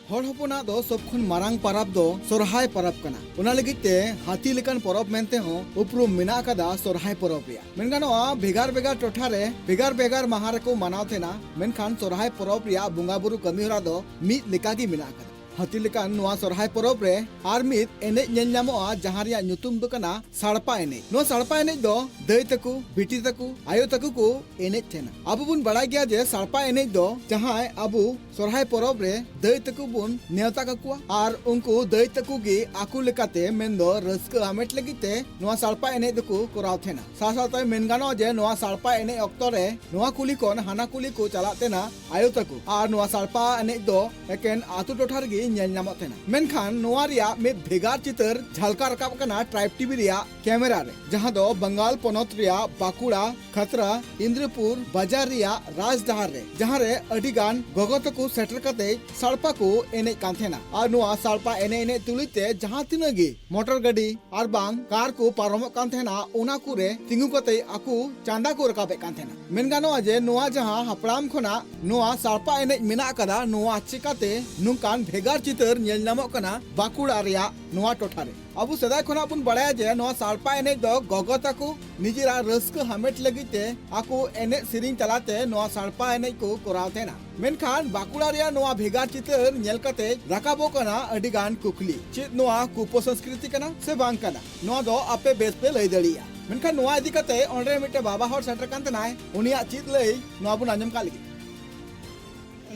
ᱦᱚᱲ ᱦᱚᱯᱚᱱᱟᱜ ᱫᱚ ᱥᱚᱵ ᱠᱷᱚᱱ ᱢᱟᱨᱟᱝ ᱯᱟᱨᱟᱵᱽ ᱫᱚ ᱥᱚᱨᱦᱟᱭ ᱯᱟᱨᱟᱵᱽ ᱠᱟᱱᱟ᱾ ᱚᱱᱟ ᱞᱟᱹᱜᱤᱫ ᱛᱮ ᱦᱟᱹᱛᱤ ᱞᱮᱠᱟᱱ ᱯᱚᱨᱚᱵᱽ ᱢᱮᱱᱛᱮ ᱦᱚᱸ ᱩᱯᱨᱩᱢ ᱢᱮᱱᱟᱜ ᱟᱠᱟᱫᱟ ᱥᱚᱨᱦᱟᱭ ᱯᱚᱨᱚᱵᱽ ᱨᱮᱭᱟᱜ᱾ ᱢᱮᱱ ᱜᱟᱱᱚᱜᱼᱟ, ᱵᱷᱮᱜᱟᱨ ᱵᱷᱮᱜᱟᱨ ᱴᱚᱴᱷᱟ ᱨᱮ ᱵᱷᱮᱜᱟᱨ ᱵᱷᱮᱜᱟᱨ ᱢᱟᱦᱟ ᱨᱮᱠᱚ ᱢᱟᱱᱟᱣ ᱛᱟᱦᱮᱱᱟ, ᱢᱮᱱᱠᱷᱟᱱ ᱥᱚᱨᱦᱟᱭ ᱯᱚᱨᱚᱵᱽ ᱨᱮᱭᱟᱜ ᱵᱚᱸᱜᱟ ᱵᱩᱨᱩ ᱠᱟᱹᱢᱤ ᱦᱚᱨᱟ ᱫᱚ ᱢᱤᱫ ᱞᱮᱠᱟ ᱜᱮ ᱢᱮᱱᱟᱜ ᱟᱠᱟᱫᱟ᱾ ᱦᱟᱹᱛᱤ ᱞᱮᱠᱟᱱ ᱱᱚᱣᱟ ᱥᱚᱨᱦᱟᱭ ᱯᱚᱨᱚᱵᱽ ᱨᱮ ᱟᱨ ᱢᱤᱫ ᱮᱱᱮᱡ ᱧᱮᱞ ᱧᱟᱢᱚᱜᱼᱟ, ᱡᱟᱦᱟᱸ ᱨᱮᱭᱟᱜ ᱧᱩᱛᱩᱢ ᱫᱚ ᱠᱟᱱᱟ ᱥᱟᱲᱯᱟ ᱮᱱᱮᱡ᱾ ᱱᱚᱣᱟ ᱥᱟᱲᱯᱟ ᱮᱱᱮᱡ ᱫᱚ ᱫᱟᱹᱭ ᱛᱟᱠᱚ, ᱵᱤᱴᱤ ᱛᱟᱠᱚ, ᱟᱭᱳ ᱛᱟᱠᱚ ᱠᱚ ᱮᱱᱮᱡ ᱛᱟᱦᱮᱱᱟ᱾ ᱟᱵᱚ ᱵᱚᱱ ᱵᱟᱲᱟᱭ ᱜᱮᱭᱟ ᱡᱮ ᱥᱟᱲᱯᱟ ᱮᱱᱮᱡ ᱫᱚ ᱡᱟᱦᱟᱸᱭ ᱟᱵᱚ ᱥᱚᱨᱦᱟᱭ ᱯᱚᱨᱚᱵᱽ ᱨᱮ ᱫᱟᱹᱭ ᱛᱟᱠᱚ ᱵᱚᱱ ᱱᱮᱣᱛᱟ ᱠᱟᱠᱚᱣᱟ ᱟᱨ ᱩᱱᱠᱩ ᱫᱟᱹᱭ ᱛᱟᱠᱚ ᱜᱮ ᱟᱠᱚ ᱞᱮᱠᱟᱛᱮ, ᱢᱮᱱᱫᱚ ᱨᱟᱹᱥᱠᱟᱹ ᱦᱟᱢᱮᱴ ᱞᱟᱹᱜᱤᱫ ᱛᱮ ᱱᱚᱣᱟ ᱥᱟᱲᱯᱟ ᱮᱱᱮᱡ ᱫᱚᱠᱚ ᱠᱚᱨᱟᱣ ᱛᱟᱦᱮᱱᱟ᱾ ᱥᱟᱶ ᱥᱟᱶᱛᱮ ᱢᱮᱱ ᱜᱟᱱᱚᱜᱼᱟ ᱡᱮ ᱱᱚᱣᱟ ᱥᱟᱲᱯᱟ ᱮᱱᱮᱡ ᱚᱠᱛᱚ ᱨᱮ ᱱᱚᱣᱟ ᱠᱩᱞᱦᱤ ᱠᱷᱚᱱ ᱦᱟᱱᱟ ᱠᱩᱞᱦᱤ ᱠᱚ ᱪᱟᱞᱟᱜ ᱛᱟᱦᱮᱱᱟ ᱟᱭᱳ ᱛᱟᱠᱚ᱾ ᱟᱨ ᱱᱚᱣᱟ ᱥᱟᱲᱯᱟ ᱮᱱᱮᱡ ᱫᱚ ᱮᱠᱮᱱ ᱟᱛᱳ ᱴᱚᱴᱷᱟ ᱨᱮᱜᱮ ᱧᱮᱞ ᱧᱟᱢᱚᱜ ᱛᱟᱦᱮᱱᱟ᱾ ᱢᱮᱱᱠᱷᱟᱱ ᱱᱚᱣᱟ ᱨᱮᱭᱟᱜ ᱢᱤᱫ ᱵᱷᱮᱜᱟᱨ ᱪᱤᱛᱟᱹᱨ ᱡᱷᱟᱞᱠᱟᱣ ᱨᱟᱠᱟᱵ ᱟᱠᱟᱱᱟ ᱴᱨᱟᱭᱤᱵᱽ ᱴᱤᱵᱷᱤ ᱨᱮᱭᱟᱜ ᱠᱮᱢᱮᱨᱟ ᱨᱮ, ᱡᱟᱦᱟᱸ ᱫᱚ ᱵᱟᱝᱜᱟᱞ ᱯᱚᱱᱚᱛ ᱨᱮᱭᱟᱜ ᱵᱟᱸᱠᱩᱲᱟ, ᱠᱷᱟᱛᱨᱟ, ᱤᱱᱫᱨᱚᱯᱩᱨ ᱵᱟᱡᱟᱨ ᱨᱮᱭᱟᱜ ᱨᱟᱡᱽ ᱰᱟᱦᱟᱨ ᱨᱮ, ᱡᱟᱦᱟᱸ ᱨᱮ ᱟᱹᱰᱤ ᱜᱟᱱ ᱜᱚᱜᱚ ᱛᱟᱠᱚ ᱥᱮᱴᱮᱨ ᱠᱟᱛᱮ ᱥᱟᱲᱯᱟ ᱠᱚ ᱮᱱᱮᱡ ᱠᱟᱱ ᱛᱟᱦᱮᱱᱟ᱾ ᱟᱨ ᱱᱚᱣᱟ ᱥᱟᱲᱯᱟ ᱮᱱᱮᱡ ᱮᱱᱮᱡ ᱛᱩᱞᱩᱡ ᱛᱮ ᱡᱟᱦᱟᱸ ᱛᱤᱱᱟᱹᱜ ᱜᱮ ᱢᱚᱴᱚᱨ ᱜᱟᱹᱰᱤ ᱟᱨ ᱵᱟᱝ ᱠᱟᱨ ᱠᱚ ᱯᱟᱨᱚᱢᱚᱜ ᱠᱟᱱ ᱛᱟᱦᱮᱱᱟ, ᱚᱱᱟ ᱠᱚᱨᱮ ᱛᱤᱸᱜᱩ ᱠᱟᱛᱮ ᱟᱠᱚ ᱪᱟᱸᱫᱟ ᱠᱚ ᱨᱟᱠᱟᱵᱮᱫ ᱠᱟᱱ ᱛᱟᱦᱮᱱᱟ᱾ ᱢᱮᱱ ᱜᱟᱱᱚᱜᱼᱟ ᱡᱮ ᱱᱚᱣᱟ ᱡᱟᱦᱟᱸ ᱦᱟᱯᱲᱟᱢ ᱠᱷᱚᱱᱟᱜ ᱱᱚᱣᱟ ᱥᱟᱲᱯᱟ ᱮᱱᱮᱡ ᱢᱮᱱᱟᱜ ᱟᱠᱟᱫᱟ, ᱱᱚᱣᱟ ᱪᱤᱠᱟᱛᱮ ᱱᱚᱝᱠᱟᱱ ᱵᱷᱮᱜᱟᱨ ᱟᱨ ᱪᱤᱛᱟᱹᱨ ᱧᱮᱞ ᱧᱟᱢᱚᱜ ᱠᱟᱱᱟ ᱵᱟᱸᱠᱩᱲᱟ ᱨᱮᱭᱟᱜ ᱱᱚᱣᱟ ᱴᱚᱴᱷᱟ ᱨᱮ᱾ ᱟᱵᱚ ᱥᱮᱫᱟᱭ ᱠᱷᱚᱱᱟᱜ ᱵᱚᱱ ᱵᱟᱲᱟᱭᱟ ᱡᱮ ᱱᱚᱣᱟ ᱥᱟᱲᱯᱟ ᱮᱱᱮᱡ ᱫᱚ ᱜᱚᱜᱚ ᱛᱟᱠᱚ ᱱᱤᱡᱮᱨᱟᱜ ᱨᱟᱹᱥᱠᱟᱹ ᱦᱟᱢᱮᱴ ᱞᱟᱹᱜᱤᱫ ᱛᱮ ᱟᱠᱚ ᱮᱱᱮᱡ ᱥᱮᱨᱮᱧ ᱛᱟᱞᱟᱛᱮ ᱱᱚᱣᱟ ᱥᱟᱲᱯᱟ ᱮᱱᱮᱡ ᱠᱚ ᱠᱚᱨᱟᱣ ᱛᱟᱦᱮᱱᱟ᱾ ᱢᱮᱱᱠᱷᱟᱱ ᱵᱟᱸᱠᱩᱲᱟ ᱨᱮᱭᱟᱜ ᱱᱚᱣᱟ ᱵᱷᱮᱜᱟᱨ ᱪᱤᱛᱟᱹᱨ ᱧᱮᱞ ᱠᱟᱛᱮ ᱨᱟᱠᱟᱵᱚᱜ ᱠᱟᱱᱟ ᱟᱹᱰᱤ ᱜᱟᱱ ᱠᱩᱠᱞᱤ᱾ ᱪᱮᱫ ᱱᱚᱣᱟ ᱠᱩᱯᱚᱥᱚᱝᱥᱠᱨᱤᱛᱤ ᱠᱟᱱᱟ ᱥᱮ ᱵᱟᱝ ᱠᱟᱱᱟ? ᱱᱚᱣᱟ ᱫᱚ ᱟᱯᱮ ᱵᱮᱥ ᱯᱮ ᱞᱟᱹᱭ ᱫᱟᱲᱮᱭᱟᱜᱼᱟ᱾ ᱢᱮᱱᱠᱷᱟᱱ ᱱᱚᱣᱟ ᱤᱫᱤ ᱠᱟᱛᱮ ᱚᱸᱰᱮ ᱢᱤᱫᱴᱮᱱ ᱵᱟᱵᱟ ᱦᱚᱲ ᱥᱮᱴᱮᱨ ᱠᱟᱱ ᱛᱟᱦᱮᱱᱟᱭ, ᱩᱱᱤᱭᱟᱜ ᱪᱮᱫ ᱞᱟᱹᱭ, ᱱᱚᱣᱟ ᱵᱚᱱ ᱟᱸᱡᱚᱢ ᱠᱟᱜ ᱞᱮᱜᱮ᱾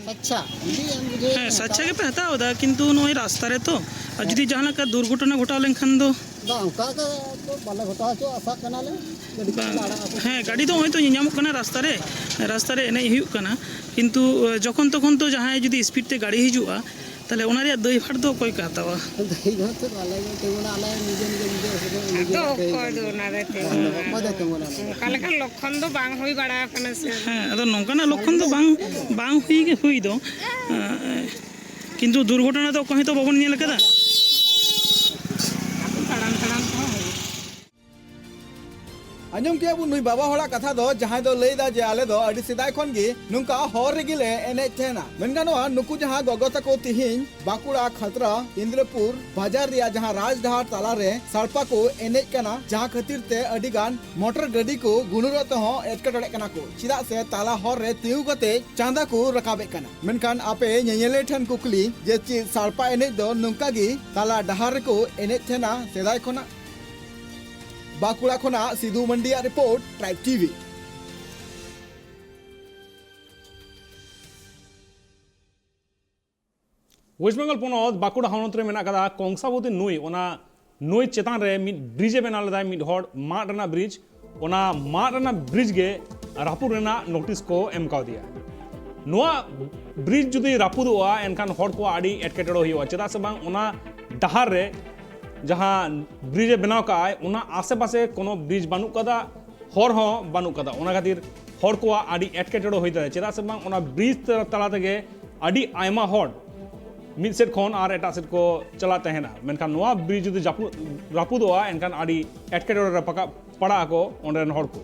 ᱥᱟᱪᱪᱷᱟ ᱡᱩᱫᱤ ᱮᱢ ᱵᱩᱡᱷᱟᱹᱣ ᱦᱮᱸ, ᱠᱷᱟᱱ᱾ ᱥᱟᱪᱪᱷᱟ ᱜᱮᱯᱮ ᱦᱟᱛᱟᱣ ᱮᱫᱟ, ᱠᱤᱱᱛᱩ ᱱᱚᱜᱼᱚᱭ ᱨᱟᱥᱛᱟ ᱨᱮ ᱛᱚ, ᱟᱨ ᱡᱩᱫᱤ ᱡᱟᱦᱟᱸ ᱞᱮᱠᱟ ᱫᱩᱨᱜᱷᱚᱴᱚᱱᱟ ᱜᱷᱚᱴᱟᱣ ᱞᱮᱱᱠᱷᱟᱱ ᱫᱚ? ᱵᱟᱝ, ᱚᱱᱠᱟ ᱫᱚ ᱵᱟᱞᱮ ᱜᱷᱚᱴᱟᱣ ᱦᱚᱪᱚ, ᱟᱥᱟᱜ ᱠᱟᱱᱟᱞᱮ᱾ ᱜᱟᱹᱰᱤ ᱠᱚ ᱵᱟᱝ᱾ ᱟᱲᱟᱜ ᱟᱠᱚ᱾ ᱦᱮᱸ, ᱜᱟᱹᱰᱤ ᱫᱚ ᱱᱚᱜᱼᱚᱭ ᱛᱚ ᱧᱮᱧᱟᱢᱚᱜ ᱠᱟᱱᱟ ᱨᱟᱥᱛᱟ ᱨᱮ, ᱨᱟᱥᱛᱟ ᱨᱮ ᱮᱱᱮᱡ ᱦᱩᱭᱩᱜ ᱠᱟᱱᱟ, ᱠᱤᱱᱛᱩ ᱡᱚᱠᱷᱚᱱ ᱛᱚᱠᱷᱚᱱ ᱛᱚ ᱡᱟᱦᱟᱸᱭ ᱡᱩᱫᱤ speed ᱛᱮ ᱜᱟᱹᱰᱤ ᱦᱤᱡᱩᱜᱼᱟ, ᱛᱟᱦᱚᱞᱮ ᱚᱱᱟ ᱨᱮᱭᱟᱜ ᱫᱟᱹᱭᱵᱷᱟᱨ ᱫᱚ ᱚᱠᱚᱭ ᱠᱚ ᱦᱟᱛᱟᱣᱟ? ᱫᱟᱹᱭᱵᱷᱟᱨ ᱫᱚ ᱟᱞᱮ ᱜᱮ ᱛᱤᱸᱜᱩᱱᱟ, ᱟᱞᱮ ᱱᱤᱡᱮ ᱱᱤᱡᱮ ᱱᱤᱡᱮ ᱦᱚᱲ ᱫᱚ ᱟᱫᱚ ᱱᱤᱡᱮᱨᱟᱜ ᱛᱮ ᱚᱠᱚᱭ ᱫᱚ ᱚᱱᱟ ᱨᱮ ᱛᱤᱸᱜᱩᱱᱟ? ᱚᱠᱚᱭ ᱫᱚ ᱛᱤᱸᱜᱩᱱᱟ ᱚᱱᱟ ᱨᱮ? ᱚᱱᱠᱟ ᱞᱮᱠᱟᱱ ᱞᱚᱠᱠᱷᱚᱱ ᱫᱚ ᱵᱟᱝ ᱦᱩᱭ ᱵᱟᱲᱟ ᱟᱠᱟᱱᱟ ᱥᱮ᱾ ᱦᱮᱸ, ᱟᱫᱚ ᱱᱚᱝᱠᱟᱱᱟᱜ ᱞᱚᱠᱠᱷᱚᱱ ᱫᱚ ᱵᱟᱝ, ᱵᱟᱝ ᱦᱩᱭ ᱜᱮ ᱦᱩᱭ ᱫᱚ, ᱮᱸ, ᱠᱤᱱᱛᱩ ᱫᱩᱨᱜᱷᱚᱴᱚᱱᱟ ᱫᱚ ᱚᱠᱚᱭ ᱦᱚᱸᱛᱚ ᱵᱟᱵᱚᱱ ᱧᱮᱞ ᱟᱠᱟᱫᱟ᱾ ᱛᱟᱲᱟᱢ ᱛᱟᱲᱟᱢ ᱛᱮᱦᱚᱸ ᱦᱩᱭᱩᱜᱼᱟ᱾ ᱟᱸᱡᱚᱢ ᱠᱮᱜᱼᱟ ᱵᱚᱱ ᱱᱩᱭ ᱵᱟᱵᱟ ᱦᱚᱲᱟᱜ ᱠᱟᱛᱷᱟ ᱫᱚ, ᱡᱟᱦᱟᱸᱭ ᱫᱚ ᱞᱟᱹᱭ ᱮᱫᱟ ᱡᱮ ᱟᱞᱮ ᱫᱚ ᱟᱹᱰᱤ ᱥᱮᱫᱟᱭ ᱠᱷᱚᱱ ᱜᱮ ᱱᱚᱝᱠᱟ ᱦᱚᱨ ᱨᱮᱜᱮ ᱞᱮ ᱮᱱᱮᱡ ᱛᱟᱦᱮᱱᱟ᱾ ᱢᱮᱱ ᱜᱟᱱᱚᱜᱼᱟ, ᱱᱩᱠᱩ ᱡᱟᱦᱟᱸ ᱜᱚᱜᱚ ᱛᱟᱠᱚ ᱛᱤᱦᱤᱧ ᱵᱟᱸᱠᱩᱲᱟ ᱠᱷᱟᱛᱲᱟ ᱤᱱᱫᱨᱚᱯᱩᱨ ᱵᱟᱡᱟᱨ ᱨᱮᱭᱟᱜ ᱡᱟᱦᱟᱸ ᱨᱟᱡᱽᱰᱟᱦᱟᱨ ᱛᱟᱞᱟᱨᱮ ᱥᱟᱲᱯᱟ ᱠᱚ ᱮᱱᱮᱡ ᱠᱟᱱᱟ, ᱡᱟᱦᱟᱸ ᱠᱷᱟᱹᱛᱤᱨ ᱛᱮ ᱟᱹᱰᱤ ᱜᱟᱱ ᱢᱚᱴᱚᱨ ᱜᱟᱹᱰᱤ ᱠᱚ ᱜᱩᱱᱩᱨᱚᱜ ᱛᱮᱦᱚᱸ ᱮᱴᱠᱮᱴᱚᱬᱮᱜ ᱠᱟᱱᱟ ᱠᱚ, ᱪᱮᱫᱟᱜ ᱥᱮ ᱛᱟᱞᱟ ᱦᱚᱨ ᱨᱮ ᱛᱤᱸᱜᱩ ᱠᱟᱛᱮ ᱪᱟᱸᱫᱟ ᱠᱚ ᱨᱟᱠᱟᱵᱮᱫ ᱠᱟᱱᱟ᱾ ᱢᱮᱱᱠᱷᱟᱱ ᱟᱯᱮ ᱧᱮᱧᱮᱞᱤᱭᱟᱹ ᱴᱷᱮᱱ ᱠᱩᱠᱞᱤ ᱡᱮ ᱪᱮᱫ ᱥᱟᱲᱯᱟ ᱮᱱᱮᱡ ᱫᱚ ᱱᱚᱝᱠᱟ ᱜᱮ ᱛᱟᱞᱟ ᱰᱟᱦᱟᱨ ᱨᱮᱠᱚ ᱮᱱᱮᱡ ᱛᱟᱦᱮᱱᱟ ᱥᱮᱫᱟᱭ ᱠᱷᱚᱱᱟᱜ? ᱵᱟᱸᱠᱩᱲᱟ ᱠᱷᱚᱱᱟᱜ ᱥᱤᱫᱩ ᱢᱟᱱᱰᱤᱭᱟᱜ report, tribe TV. West Bengal ᱯᱚᱱᱚᱛ ᱵᱟᱸᱠᱩᱲᱟ ᱦᱚᱱᱚᱛ ᱨᱮ ᱢᱮᱱᱟᱜ ᱟᱠᱟᱫᱟ ᱠᱚᱝᱥᱟᱵᱚᱛᱤ ᱱᱟᱹᱭ᱾ ᱚᱱᱟ ᱱᱟᱹᱭ ᱪᱮᱛᱟᱱ ᱨᱮ ᱢᱤᱫ ᱵᱨᱤᱡᱽ ᱮ ᱵᱮᱱᱟᱣ ᱞᱮᱫᱟ ᱢᱤᱫ ᱦᱚᱲ, ᱢᱟᱫ ᱨᱮᱱᱟᱜ ᱵᱨᱤᱡᱽ᱾ ᱚᱱᱟ ᱢᱟᱫ ᱨᱮᱱᱟᱜ ᱵᱨᱤᱡᱽ ᱜᱮ ᱨᱟᱹᱯᱩᱫ ᱨᱮᱱᱟᱜ ᱱᱳᱴᱤᱥ ᱠᱚ ᱮᱢ ᱠᱟᱣᱫᱮᱭᱟ᱾ ᱱᱚᱣᱟ ᱵᱨᱤᱡᱽ ᱡᱩᱫᱤ ᱨᱟᱹᱯᱩᱫᱚᱜᱼᱟ, ᱮᱱᱠᱷᱟᱱ ᱦᱚᱲ ᱠᱚᱣᱟᱜ ᱟᱹᱰᱤ ᱮᱴᱠᱮᱴᱚᱬᱮ ᱦᱩᱭᱩᱜᱼᱟ᱾ ᱪᱮᱫᱟᱜ ᱥᱮ ᱵᱟᱝ, ᱚᱱᱟ ᱰᱟᱦᱟᱨ ᱨᱮ ᱡᱟᱦᱟᱸ ᱵᱨᱤᱡᱽ ᱮ ᱵᱮᱱᱟᱣ ᱠᱟᱜᱼᱟᱭ, ᱚᱱᱟ ᱟᱥᱮᱯᱟᱥᱮ ᱠᱳᱱᱳ ᱵᱨᱤᱡᱽ ᱵᱟᱹᱱᱩᱜ ᱠᱟᱫᱟ, ᱦᱚᱨ ᱦᱚᱸ ᱵᱟᱹᱱᱩᱜ ᱠᱟᱫᱟ᱾ ᱚᱱᱟ ᱠᱷᱟᱹᱛᱤᱨ ᱦᱚᱲ ᱠᱚᱣᱟᱜ ᱟᱹᱰᱤ ᱮᱴᱠᱮᱴᱚᱬᱮ ᱦᱩᱭ ᱫᱟᱲᱮᱭᱟᱜᱼᱟ᱾ ᱪᱮᱫᱟᱜ ᱥᱮ ᱵᱟᱝ, ᱚᱱᱟ ᱵᱨᱤᱡᱽ ᱛᱟᱞᱟ ᱛᱮᱜᱮ ᱟᱹᱰᱤ ᱟᱭᱢᱟ ᱦᱚᱲ ᱢᱤᱫ ᱥᱮᱫ ᱠᱷᱚᱱ ᱟᱨ ᱮᱴᱟᱜ ᱥᱮᱫ ᱠᱚ ᱪᱟᱞᱟᱜ ᱛᱟᱦᱮᱱᱟ᱾ ᱢᱮᱱᱠᱷᱟᱱ ᱱᱚᱣᱟ ᱵᱨᱤᱡᱽ ᱡᱩᱫᱤ ᱡᱟᱹᱯᱩᱫ, ᱨᱟᱹᱯᱩᱫᱚᱜᱼᱟ, ᱮᱱᱠᱷᱟᱱ ᱟᱹᱰᱤ ᱮᱴᱠᱮᱴᱚᱬᱮ ᱨᱮ ᱯᱟᱠᱟ-, ᱯᱟᱲᱟᱜ ᱟᱠᱚ ᱚᱸᱰᱮ ᱨᱮᱱ ᱦᱚᱲ ᱠᱚ᱾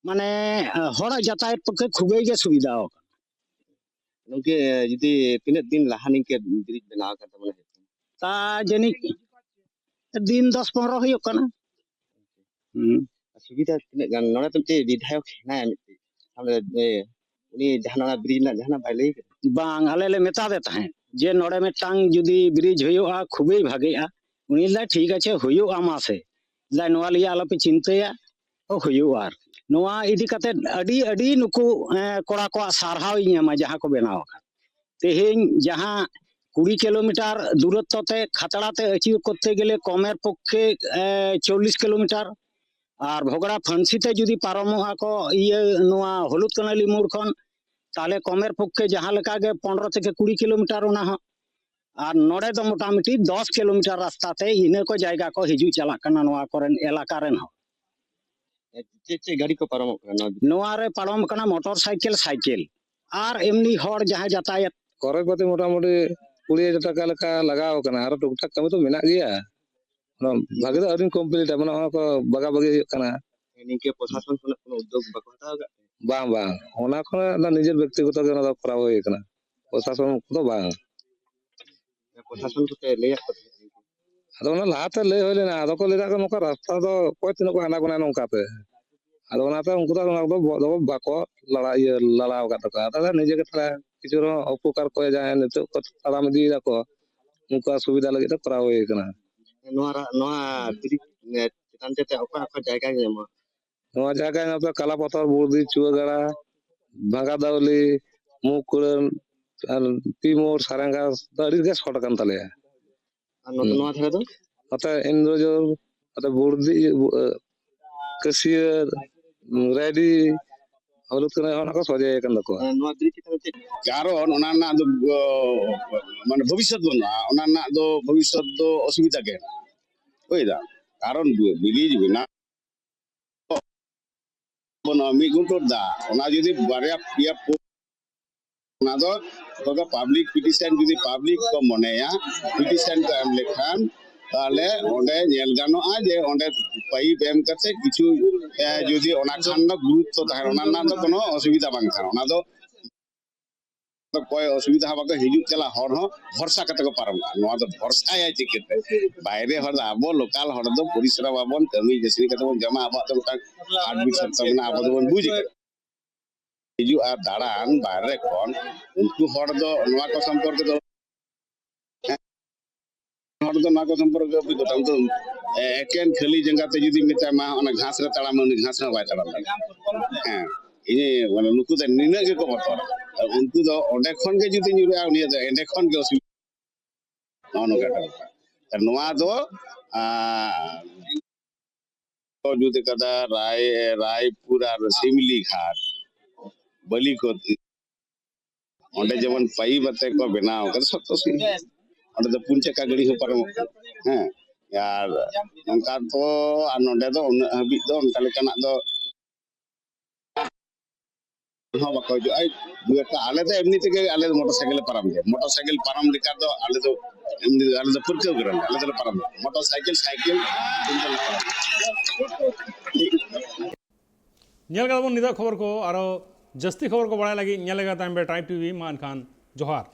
ᱢᱟᱱᱮ ᱦᱚᱲᱟᱜ ᱡᱟᱛᱟᱭᱟᱛ ᱯᱚᱠᱠᱷᱮ ᱠᱷᱩᱵᱮᱭ ᱜᱮ ᱥᱩᱵᱤᱫᱷᱟ ᱟᱠᱟᱱᱟ᱾ ᱜᱚᱝᱠᱮ, ᱡᱩᱫᱤ ᱛᱤᱱᱟᱹᱜ ᱫᱤᱱ ᱞᱟᱦᱟ ᱱᱤᱝᱠᱟᱹ ᱵᱨᱤᱡᱽ ᱵᱮᱱᱟᱣ ᱟᱠᱟᱱ ᱛᱟᱵᱚᱱᱟ? ᱛᱟ ᱡᱟᱹᱱᱤᱡ ᱫᱤᱱ ᱫᱚᱥ ᱯᱚᱱᱨᱚ ᱦᱩᱭᱩᱜ ᱠᱟᱱᱟ᱾ ᱦᱩᱸ᱾ ᱥᱩᱵᱤᱫᱷᱟ ᱛᱤᱱᱟᱹᱜ ᱜᱟᱱ? ᱱᱚᱰᱮ ᱛᱚ ᱢᱤᱫᱴᱤᱡ ᱵᱤᱫᱷᱟᱭᱚᱠ ᱦᱮᱱᱟᱭᱟ ᱢᱤᱫᱴᱤᱡ, ᱛᱟᱦᱞᱮ, ᱮ, ᱩᱱᱤ ᱡᱟᱦᱟᱱᱟᱜ ᱚᱱᱟ ᱵᱨᱤᱡᱽ ᱨᱮᱱᱟᱜ ᱡᱟᱦᱟᱱᱟᱜ ᱵᱟᱭ ᱞᱟᱹᱭ ᱠᱟᱫᱟ? ᱵᱟᱝ, ᱟᱞᱮ ᱞᱮ ᱢᱮᱛᱟ ᱫᱮ ᱛᱟᱦᱮᱸᱫ ᱡᱮ ᱱᱚᱰᱮ ᱢᱤᱫᱴᱟᱝ ᱡᱩᱫᱤ ᱵᱨᱤᱡᱽ ᱦᱩᱭᱩᱜᱼᱟ, ᱠᱷᱩᱵᱮᱭ ᱵᱷᱟᱜᱮᱜᱼᱟ᱾ ᱩᱱᱤ ᱞᱟᱹᱭ, "ᱴᱷᱤᱠ ᱟᱪᱷᱮ, ᱦᱩᱭᱩᱜᱼᱟ, ᱢᱟᱥᱮ, ᱞᱟᱹᱭ, ᱱᱚᱣᱟ ᱞᱤᱭᱮ ᱟᱞᱚᱯᱮ ᱪᱤᱱᱛᱟᱹᱭᱟ, ᱦᱩᱭᱩᱜᱼᱟ ᱟᱨᱠᱤ᱾" ᱱᱚᱣᱟ ᱤᱫᱤ ᱠᱟᱛᱮ ᱟᱹᱰᱤ, ᱟᱹᱰᱤ ᱱᱩᱠᱩ, ᱮ, ᱠᱚᱲᱟ ᱠᱚᱣᱟᱜ ᱥᱟᱨᱦᱟᱣ ᱤᱧ ᱮᱢᱟ, ᱡᱟᱦᱟᱸ ᱠᱚ ᱵᱮᱱᱟᱣ ᱟᱠᱟᱫ᱾ ᱛᱮᱦᱮᱧ ᱡᱟᱦᱟᱸ ᱠᱩᱲᱤ ᱠᱤᱞᱳᱢᱤᱴᱟᱨ ᱫᱩᱨᱚᱛᱛᱚ ᱛᱮ ᱠᱷᱟᱛᱲᱟ ᱛᱮ ᱟᱹᱪᱩᱨ ᱠᱚᱨᱛᱮ ᱜᱮᱞᱮ ᱠᱚᱢᱮᱨ ᱯᱚᱠᱠᱷᱮ, ᱮ, ᱪᱚᱞᱞᱤᱥ ᱠᱤᱞᱳᱢᱤᱴᱟᱨ, ᱟᱨ ᱵᱷᱚᱜᱽᱲᱟ ᱯᱷᱟᱹᱱᱥᱤ ᱛᱮ ᱡᱩᱫᱤ ᱯᱟᱨᱚᱢᱚᱜᱼᱟ ᱠᱚ, ᱤᱭᱟᱹ, ᱱᱚᱣᱟ ᱦᱚᱞᱩᱫ ᱠᱟᱹᱱᱟᱹᱞᱤ ᱢᱳᱲ ᱠᱷᱚᱱ, ᱛᱟᱦᱞᱮ ᱠᱚᱢᱮᱨ ᱯᱚᱠᱠᱷᱮ ᱡᱟᱦᱟᱸ ᱞᱮᱠᱟ ᱜᱮ ᱯᱚᱱᱨᱚ ᱛᱷᱮᱠᱮ ᱠᱩᱲᱤ ᱠᱤᱞᱳᱢᱤᱴᱟᱨ ᱚᱱᱟ ᱦᱚᱸ᱾ ᱟᱨ ᱱᱚᱰᱮ ᱫᱚ ᱢᱚᱴᱟᱢᱩᱴᱤ ᱫᱚᱥ ᱠᱤᱞᱳᱢᱤᱴᱟᱨ ᱨᱟᱥᱛᱟ ᱛᱮ ᱤᱱᱟᱹ ᱠᱚ ᱡᱟᱭᱜᱟ ᱠᱚ ᱦᱤᱡᱩᱜ ᱪᱟᱞᱟᱜ ᱠᱟᱱᱟ ᱱᱚᱣᱟ ᱠᱚᱨᱮᱱ ᱮᱞᱟᱠᱟ ᱨᱮᱱ ᱦᱚᱲ᱾ ᱪᱮᱫ ᱪᱮᱫ ᱜᱟᱹᱰᱤ ᱠᱚ ᱯᱟᱨᱚᱢᱚᱜ ᱠᱟᱱᱟ ᱱᱚᱣᱟ? ᱱᱚᱣᱟ ᱨᱮ ᱯᱟᱨᱚᱢ ᱠᱟᱱᱟ ᱢᱚᱴᱚᱨ ᱥᱟᱭᱠᱮᱞ, ᱥᱟᱭᱠᱮᱞ ᱟᱨ ᱮᱢᱱᱤ ᱦᱚᱲ ᱡᱟᱦᱟᱸᱭ ᱡᱟᱛᱟᱭᱟᱛ᱾ ᱠᱷᱚᱨᱚᱪ ᱯᱟᱹᱛᱤ ᱢᱚᱴᱟᱢᱩᱴᱤ ᱠᱩᱲᱤ ᱦᱟᱡᱟᱨ ᱴᱟᱠᱟ ᱞᱮᱠᱟ ᱞᱟᱜᱟᱣ ᱠᱟᱱᱟ, ᱟᱨᱚ ᱴᱩᱠ ᱴᱟᱠ ᱠᱟᱹᱢᱤ ᱫᱚ ᱢᱮᱱᱟᱜ ᱜᱮᱭᱟ᱾ ᱚᱱᱟ ᱵᱷᱟᱜᱮ ᱫᱚ ᱟᱹᱣᱨᱤᱧ ᱠᱚᱢᱯᱞᱤᱴᱟ, ᱢᱟᱱᱮ ᱚᱱᱟ ᱠᱚ ᱵᱟᱜᱟ ᱵᱟᱜᱤ ᱦᱩᱭᱩᱜ ᱠᱟᱱᱟ᱾ ᱱᱤᱝᱠᱟᱹ ᱯᱨᱚᱥᱟᱥᱚᱱ ᱠᱷᱚᱱᱟᱜ ᱠᱳᱱᱳ ᱩᱫᱽᱫᱳᱜᱽ ᱵᱟᱠᱚ ᱦᱟᱛᱟᱣ ᱟᱠᱟᱫ ᱛᱮ? ᱵᱟᱝ, ᱵᱟᱝ, ᱚᱱᱟ ᱠᱷᱚᱱᱟᱜ ᱫᱚ ᱱᱤᱡᱮᱨ ᱵᱮᱠᱛᱤᱜᱚᱛᱚ ᱜᱮ ᱚᱱᱟ ᱫᱚ ᱠᱚᱨᱟᱣ ᱦᱩᱭ ᱠᱟᱱᱟ, ᱯᱨᱚᱥᱟᱥᱚᱱ ᱠᱚᱫᱚ ᱵᱟᱝ᱾ ᱯᱨᱚᱥᱟᱥᱚᱱ ᱠᱚᱯᱮ ᱞᱟᱹᱭᱟᱫ ᱠᱚ ᱛᱟᱦᱮᱸᱫ? ᱟᱫᱚ ᱚᱱᱟ ᱞᱟᱦᱟᱛᱮ ᱞᱟᱹᱭ ᱦᱩᱭ ᱞᱮᱱᱟ, ᱟᱫᱚ ᱠᱚ ᱞᱟᱹᱭ ᱫᱟ ᱱᱚᱝᱠᱟ ᱨᱟᱥᱛᱟ ᱫᱚ ᱚᱠᱚᱭ ᱛᱤᱱᱟᱹᱜ ᱠᱚ ᱦᱟᱱᱟ ᱜᱚᱱᱟ ᱱᱚᱝᱠᱟ ᱛᱮ᱾ ᱟᱫᱚ ᱚᱱᱟᱛᱮ ᱩᱱᱠᱩ ᱫᱚ ᱚᱱᱟ ᱠᱚᱫᱚ ᱵᱚ-, ᱫᱚ ᱵᱟᱠᱚ ᱞᱟᱲᱟ-, ᱤᱭᱟᱹ, ᱞᱟᱲᱟᱣ ᱟᱠᱟᱫ ᱛᱟᱠᱚᱣᱟ᱾ ᱟᱫᱚ ᱱᱤᱡᱮ ᱜᱮ ᱛᱷᱚᱲᱟ ᱠᱤᱪᱷᱩ ᱨᱮᱦᱚᱸ ᱩᱯᱚᱠᱟᱨ ᱠᱚ ᱡᱟᱦᱟᱸᱭ ᱱᱤᱛᱚᱜ ᱠᱚ ᱛᱟᱲᱟᱢ ᱤᱫᱤᱭᱮᱫᱟ ᱠᱚ, ᱩᱱᱠᱩᱣᱟᱜ ᱥᱩᱵᱤᱫᱷᱟ ᱞᱟᱹᱜᱤᱫ ᱛᱮ ᱠᱚᱨᱟᱣ ᱦᱩᱭ ᱠᱟᱱᱟ᱾ ᱱᱚᱣᱟ ᱨᱟ-, ᱱᱚᱣᱟ ᱵᱨᱤᱡᱽ, ᱮ, ᱪᱮᱛᱟᱱ ᱛᱮ ᱚᱠᱟ ᱚᱠᱟ ᱡᱟᱭᱜᱟ ᱧᱟᱢᱚᱜᱼᱟ? ᱱᱚᱣᱟ ᱡᱟᱭᱜᱟ ᱧᱟᱢᱚᱜᱼᱟ ᱠᱟᱞᱟᱯᱟᱛᱷᱚᱨ, ᱵᱩᱲᱫᱤ, ᱪᱩᱣᱟᱹᱜᱟᱲᱟ, ᱵᱷᱟᱸᱜᱟᱫᱟᱣᱞᱤ, ᱢᱩᱠᱩᱲᱟᱹᱱ, ᱟᱨ ᱯᱤ ᱢᱳᱲ, ᱥᱟᱨᱮᱝᱜᱟ ᱫᱚ ᱟᱹᱰᱤ ᱜᱮ ᱥᱚᱨᱴ ᱠᱟᱱ ᱛᱟᱞᱮᱭᱟ᱾ ᱟᱨ ᱱᱚᱛᱮ, ᱦᱩᱸ᱾ ᱱᱚᱣᱟ ᱫᱷᱟᱨᱮ ᱫᱚ? ᱱᱚᱛᱮ ᱤᱱᱫᱨᱚᱡᱳᱲ, ᱱᱚᱛᱮ ᱵᱩᱲᱫᱤ, ᱤᱭᱟᱹ, ᱵᱩ-, ᱟᱹ, ᱠᱟᱹᱥᱤᱭᱟᱹ, ᱨᱮᱰᱤ, ᱦᱩᱞᱩᱫ ᱠᱟᱹᱱᱟᱹᱭ, ᱚᱱᱟ ᱠᱚ ᱥᱚᱡᱷᱮ ᱟᱠᱟᱱ ᱛᱟᱠᱚᱣᱟ᱾ ᱦᱮᱸ, ᱱᱚᱣᱟ ᱵᱨᱤᱡᱽ ᱪᱮᱛᱟᱱ ᱨᱮ ᱪᱮᱫ? ᱠᱟᱨᱚᱱ ᱚᱱᱟ ᱨᱮᱱᱟᱜ ᱫᱚ, ᱚ, ᱢᱟᱱᱮ ᱵᱷᱚᱵᱤᱥᱥᱚᱛ ᱵᱟᱹᱱᱩᱜᱼᱟ, ᱚᱱᱟ ᱨᱮᱱᱟᱜ ᱫᱚ ᱵᱷᱚᱵᱤᱥᱥᱚᱛ ᱫᱚ ᱚᱥᱩᱵᱤᱫᱷᱟ ᱜᱮ, ᱵᱩᱡᱽ ᱫᱟ? ᱠᱟᱨᱚᱱ ᱵᱨᱤᱡᱽ ᱵᱮᱱᱟᱣ ᱵᱟᱹᱱᱩᱜᱼᱟ, ᱢᱤᱫ ᱜᱷᱩᱱᱴᱚ ᱫᱟᱜ, ᱚᱱᱟ ᱡᱩᱫᱤ ᱵᱟᱨᱭᱟ ᱯᱮᱭᱟ ᱯᱩ-, ᱚᱱᱟ ᱫᱚ ᱚᱠᱚᱭ ᱠᱚ ᱯᱟᱵᱽᱞᱤᱠ ᱯᱤᱴᱤᱥᱚᱱ, ᱡᱩᱫᱤ ᱯᱟᱵᱽᱞᱤᱠ ᱠᱚ ᱢᱚᱱᱮᱭᱟ, ᱯᱤᱴᱤᱥᱚᱱ ᱠᱚ ᱮᱢ ᱞᱮᱠᱷᱟᱱ ᱛᱟᱦᱞᱮ ᱚᱸᱰᱮ ᱧᱮᱞ ᱜᱟᱱᱚᱜᱼᱟ ᱡᱮ ᱚᱸᱰᱮ ᱯᱟᱭᱤᱯ ᱮᱢ ᱠᱟᱛᱮ ᱠᱤᱪᱷᱩ, ᱮ, ᱡᱩᱫᱤ ᱚᱱᱟ ᱠᱷᱟᱱ ᱫᱚ ᱜᱩᱨᱩᱛᱛᱚ ᱛᱟᱦᱮᱱᱟ, ᱚᱱᱟ ᱨᱮᱱᱟᱜ ᱫᱚ ᱠᱳᱱᱳ ᱚᱥᱩᱵᱤᱫᱷᱟ ᱵᱟᱝ ᱛᱟᱦᱮᱱᱟ᱾ ᱚᱱᱟ ᱫᱚ ᱚᱠᱚᱭ ᱚᱥᱩᱵᱤᱫᱷᱟ ᱦᱚᱸ ᱵᱟᱠᱚ ᱦᱤᱡᱩᱜ ᱪᱟᱞᱟᱜ ᱦᱚᱲ ᱦᱚᱸ ᱵᱷᱚᱨᱥᱟ ᱠᱟᱛᱮ ᱠᱚ ᱯᱟᱨᱚᱢᱚᱜᱼᱟ᱾ ᱱᱚᱣᱟ ᱫᱚ ᱵᱷᱚᱨᱥᱟᱭᱟ ᱪᱤᱠᱟᱹᱛᱮ? ᱵᱟᱭᱨᱮ ᱦᱚᱲ ᱫᱚ ᱟᱵᱚ ᱞᱳᱠᱟᱞ ᱦᱚᱲ ᱫᱚ ᱯᱚᱨᱤᱥᱨᱚᱢ ᱟᱵᱚᱱ, ᱠᱟᱹᱢᱤ ᱠᱟᱹᱥᱱᱤ ᱠᱟᱛᱮ ᱵᱚᱱ ᱡᱚᱢᱟ, ᱟᱵᱚᱣᱟᱜ ᱫᱚ ᱢᱤᱫᱴᱟᱝ heartbeat ᱥᱚᱠᱛᱚ ᱢᱮᱱᱟᱜᱼᱟ, ᱟᱵᱚ ᱫᱚᱵᱚᱱ ᱵᱩᱡᱽ ᱠᱟᱫᱟ᱾ ᱦᱤᱡᱩᱜᱼᱟ ᱫᱟᱬᱟᱱ ᱵᱟᱦᱨᱮ ᱠᱷᱚᱱ, ᱩᱱᱠᱩ ᱦᱚᱲ ᱫᱚ ᱱᱚᱣᱟ ᱠᱚ ᱥᱚᱢᱯᱚᱨᱠᱮ ᱫᱚ, ᱦᱮᱸ, ᱦᱚᱲ ᱫᱚ ᱱᱚᱣᱟ ᱠᱚ ᱥᱚᱢᱯᱚᱨᱠᱮ ᱩᱱᱠᱩ ᱫᱚ ᱮᱠᱮᱱ ᱠᱷᱟᱹᱞᱤ ᱡᱟᱸᱜᱟ ᱛᱮ ᱡᱩᱫᱤ ᱢᱮᱛᱟᱭ ᱢᱟ ᱚᱱᱟ ᱜᱷᱟᱥ ᱨᱮ ᱛᱟᱲᱟᱢ ᱢᱮ, ᱩᱱᱤ ᱜᱷᱟᱥ ᱨᱮᱦᱚᱸ ᱵᱟᱭ ᱛᱟᱲᱟᱢ ᱫᱟᱲᱮᱭᱟᱜᱼᱟ᱾ ᱦᱮᱸ, ᱤᱧ ᱢᱟᱱᱮ ᱱᱩᱠᱩ ᱫᱚ ᱱᱤᱱᱟᱹᱜ ᱜᱮᱠᱚ ᱵᱚᱛᱚᱨᱟ᱾ ᱟᱨ ᱩᱱᱠᱩ ᱫᱚ ᱚᱸᱰᱮ ᱠᱷᱚᱱ ᱜᱮ ᱡᱩᱫᱤ ᱧᱩᱨᱩᱜᱼᱟ, ᱩᱱᱤᱭᱟᱜ ᱫᱚ ᱮᱸᱰᱮ ᱠᱷᱚᱱ ᱜᱮ ᱚᱥᱩᱵᱤᱫᱷᱟ᱾ ᱱᱚᱜᱼᱚ ᱱᱚᱝᱠᱟ ᱠᱟᱱᱟ᱾ ᱱᱚᱣᱟ ᱫᱚ, ᱟᱸ, ᱠᱚ ᱡᱩᱛ ᱠᱟᱫᱟ, ᱨᱟᱭ-, ᱨᱟᱭᱯᱩᱨ ᱟᱨ ᱥᱤᱢᱞᱤ ᱜᱷᱟᱴ, ᱵᱟᱹᱞᱤᱠᱚᱛ, ᱚᱸᱰᱮ ᱡᱮᱢᱚᱱ ᱯᱟᱭᱤᱯ ᱟᱛᱮ ᱠᱚ ᱵᱮᱱᱟᱣ ᱠᱟᱫᱟ, ᱥᱚᱠᱛᱚ ᱥᱤᱢ᱾ ᱚᱸᱰᱮ ᱫᱚ ᱯᱩᱱ ᱪᱟᱠᱟ ᱜᱟᱹᱰᱤ ᱦᱚᱸ ᱯᱟᱨᱚᱢᱚᱜ ᱠᱟᱱᱟ᱾ ᱦᱮᱸ, ᱟᱨ ᱚᱱᱠᱟ ᱫᱚ, ᱟᱨ ᱱᱚᱰᱮ ᱫᱚ ᱩᱱᱟᱹᱜ ᱦᱟᱹᱵᱤᱡ ᱫᱚ ᱚᱱᱠᱟ ᱞᱮᱠᱟᱱᱟᱜ ᱫᱚ ᱦᱚᱸ ᱵᱟᱠᱚ ᱦᱤᱡᱩᱜᱼᱟ᱾ ᱫᱩ ᱮᱠᱴᱟ ᱟᱞᱮ ᱫᱚ ᱮᱢᱱᱤ ᱛᱮᱜᱮ ᱟᱞᱮ ᱫᱚ ᱢᱚᱴᱚᱨ ᱥᱟᱭᱠᱮᱞ ᱞᱮ ᱯᱟᱨᱚᱢ ᱜᱮᱭᱟ᱾ ᱢᱚᱴᱚᱨ ᱥᱟᱭᱠᱮᱞ ᱯᱟᱨᱚᱢ ᱞᱮᱠᱟ ᱫᱚ ᱟᱞᱮ ᱫᱚ ᱮᱢᱱᱤ ᱟᱞᱮ ᱫᱚ ᱯᱟᱹᱨᱠᱟᱹᱣ ᱜᱮ ᱢᱮᱱᱟᱜ ᱞᱮᱭᱟ᱾ ᱟᱞᱮ ᱫᱚᱞᱮ ᱯᱟᱨᱚᱢ ᱜᱮᱭᱟ᱾ ᱢᱚᱴᱚᱨ ᱥᱟᱭᱠᱮᱞ, ᱥᱟᱭᱠᱮᱞ ᱛᱤᱱ ᱫᱚᱞᱮ ᱯᱟᱨᱚᱢ ᱜᱮᱭᱟ᱾ ᱧᱮᱞ ᱠᱟᱫᱟ ᱵᱚᱱ ᱱᱤᱛᱟᱜ ᱠᱷᱚᱵᱚᱨ ᱠᱚ᱾ ᱟᱨᱚ ᱡᱟᱹᱥᱛᱤ ᱠᱷᱚᱵᱚᱨ ᱠᱚ ᱵᱟᱲᱟᱭ ᱞᱟᱹᱜᱤᱫ ᱧᱮᱞ ᱞᱮᱜᱟ ᱛᱟᱭᱚᱢ ᱯᱮ ᱴᱨᱟᱭᱤᱵᱽ ᱴᱤᱵᱷᱤ᱾ ᱢᱟ ᱮᱱᱠᱷᱟᱱ ᱡᱚᱦᱟᱨ᱾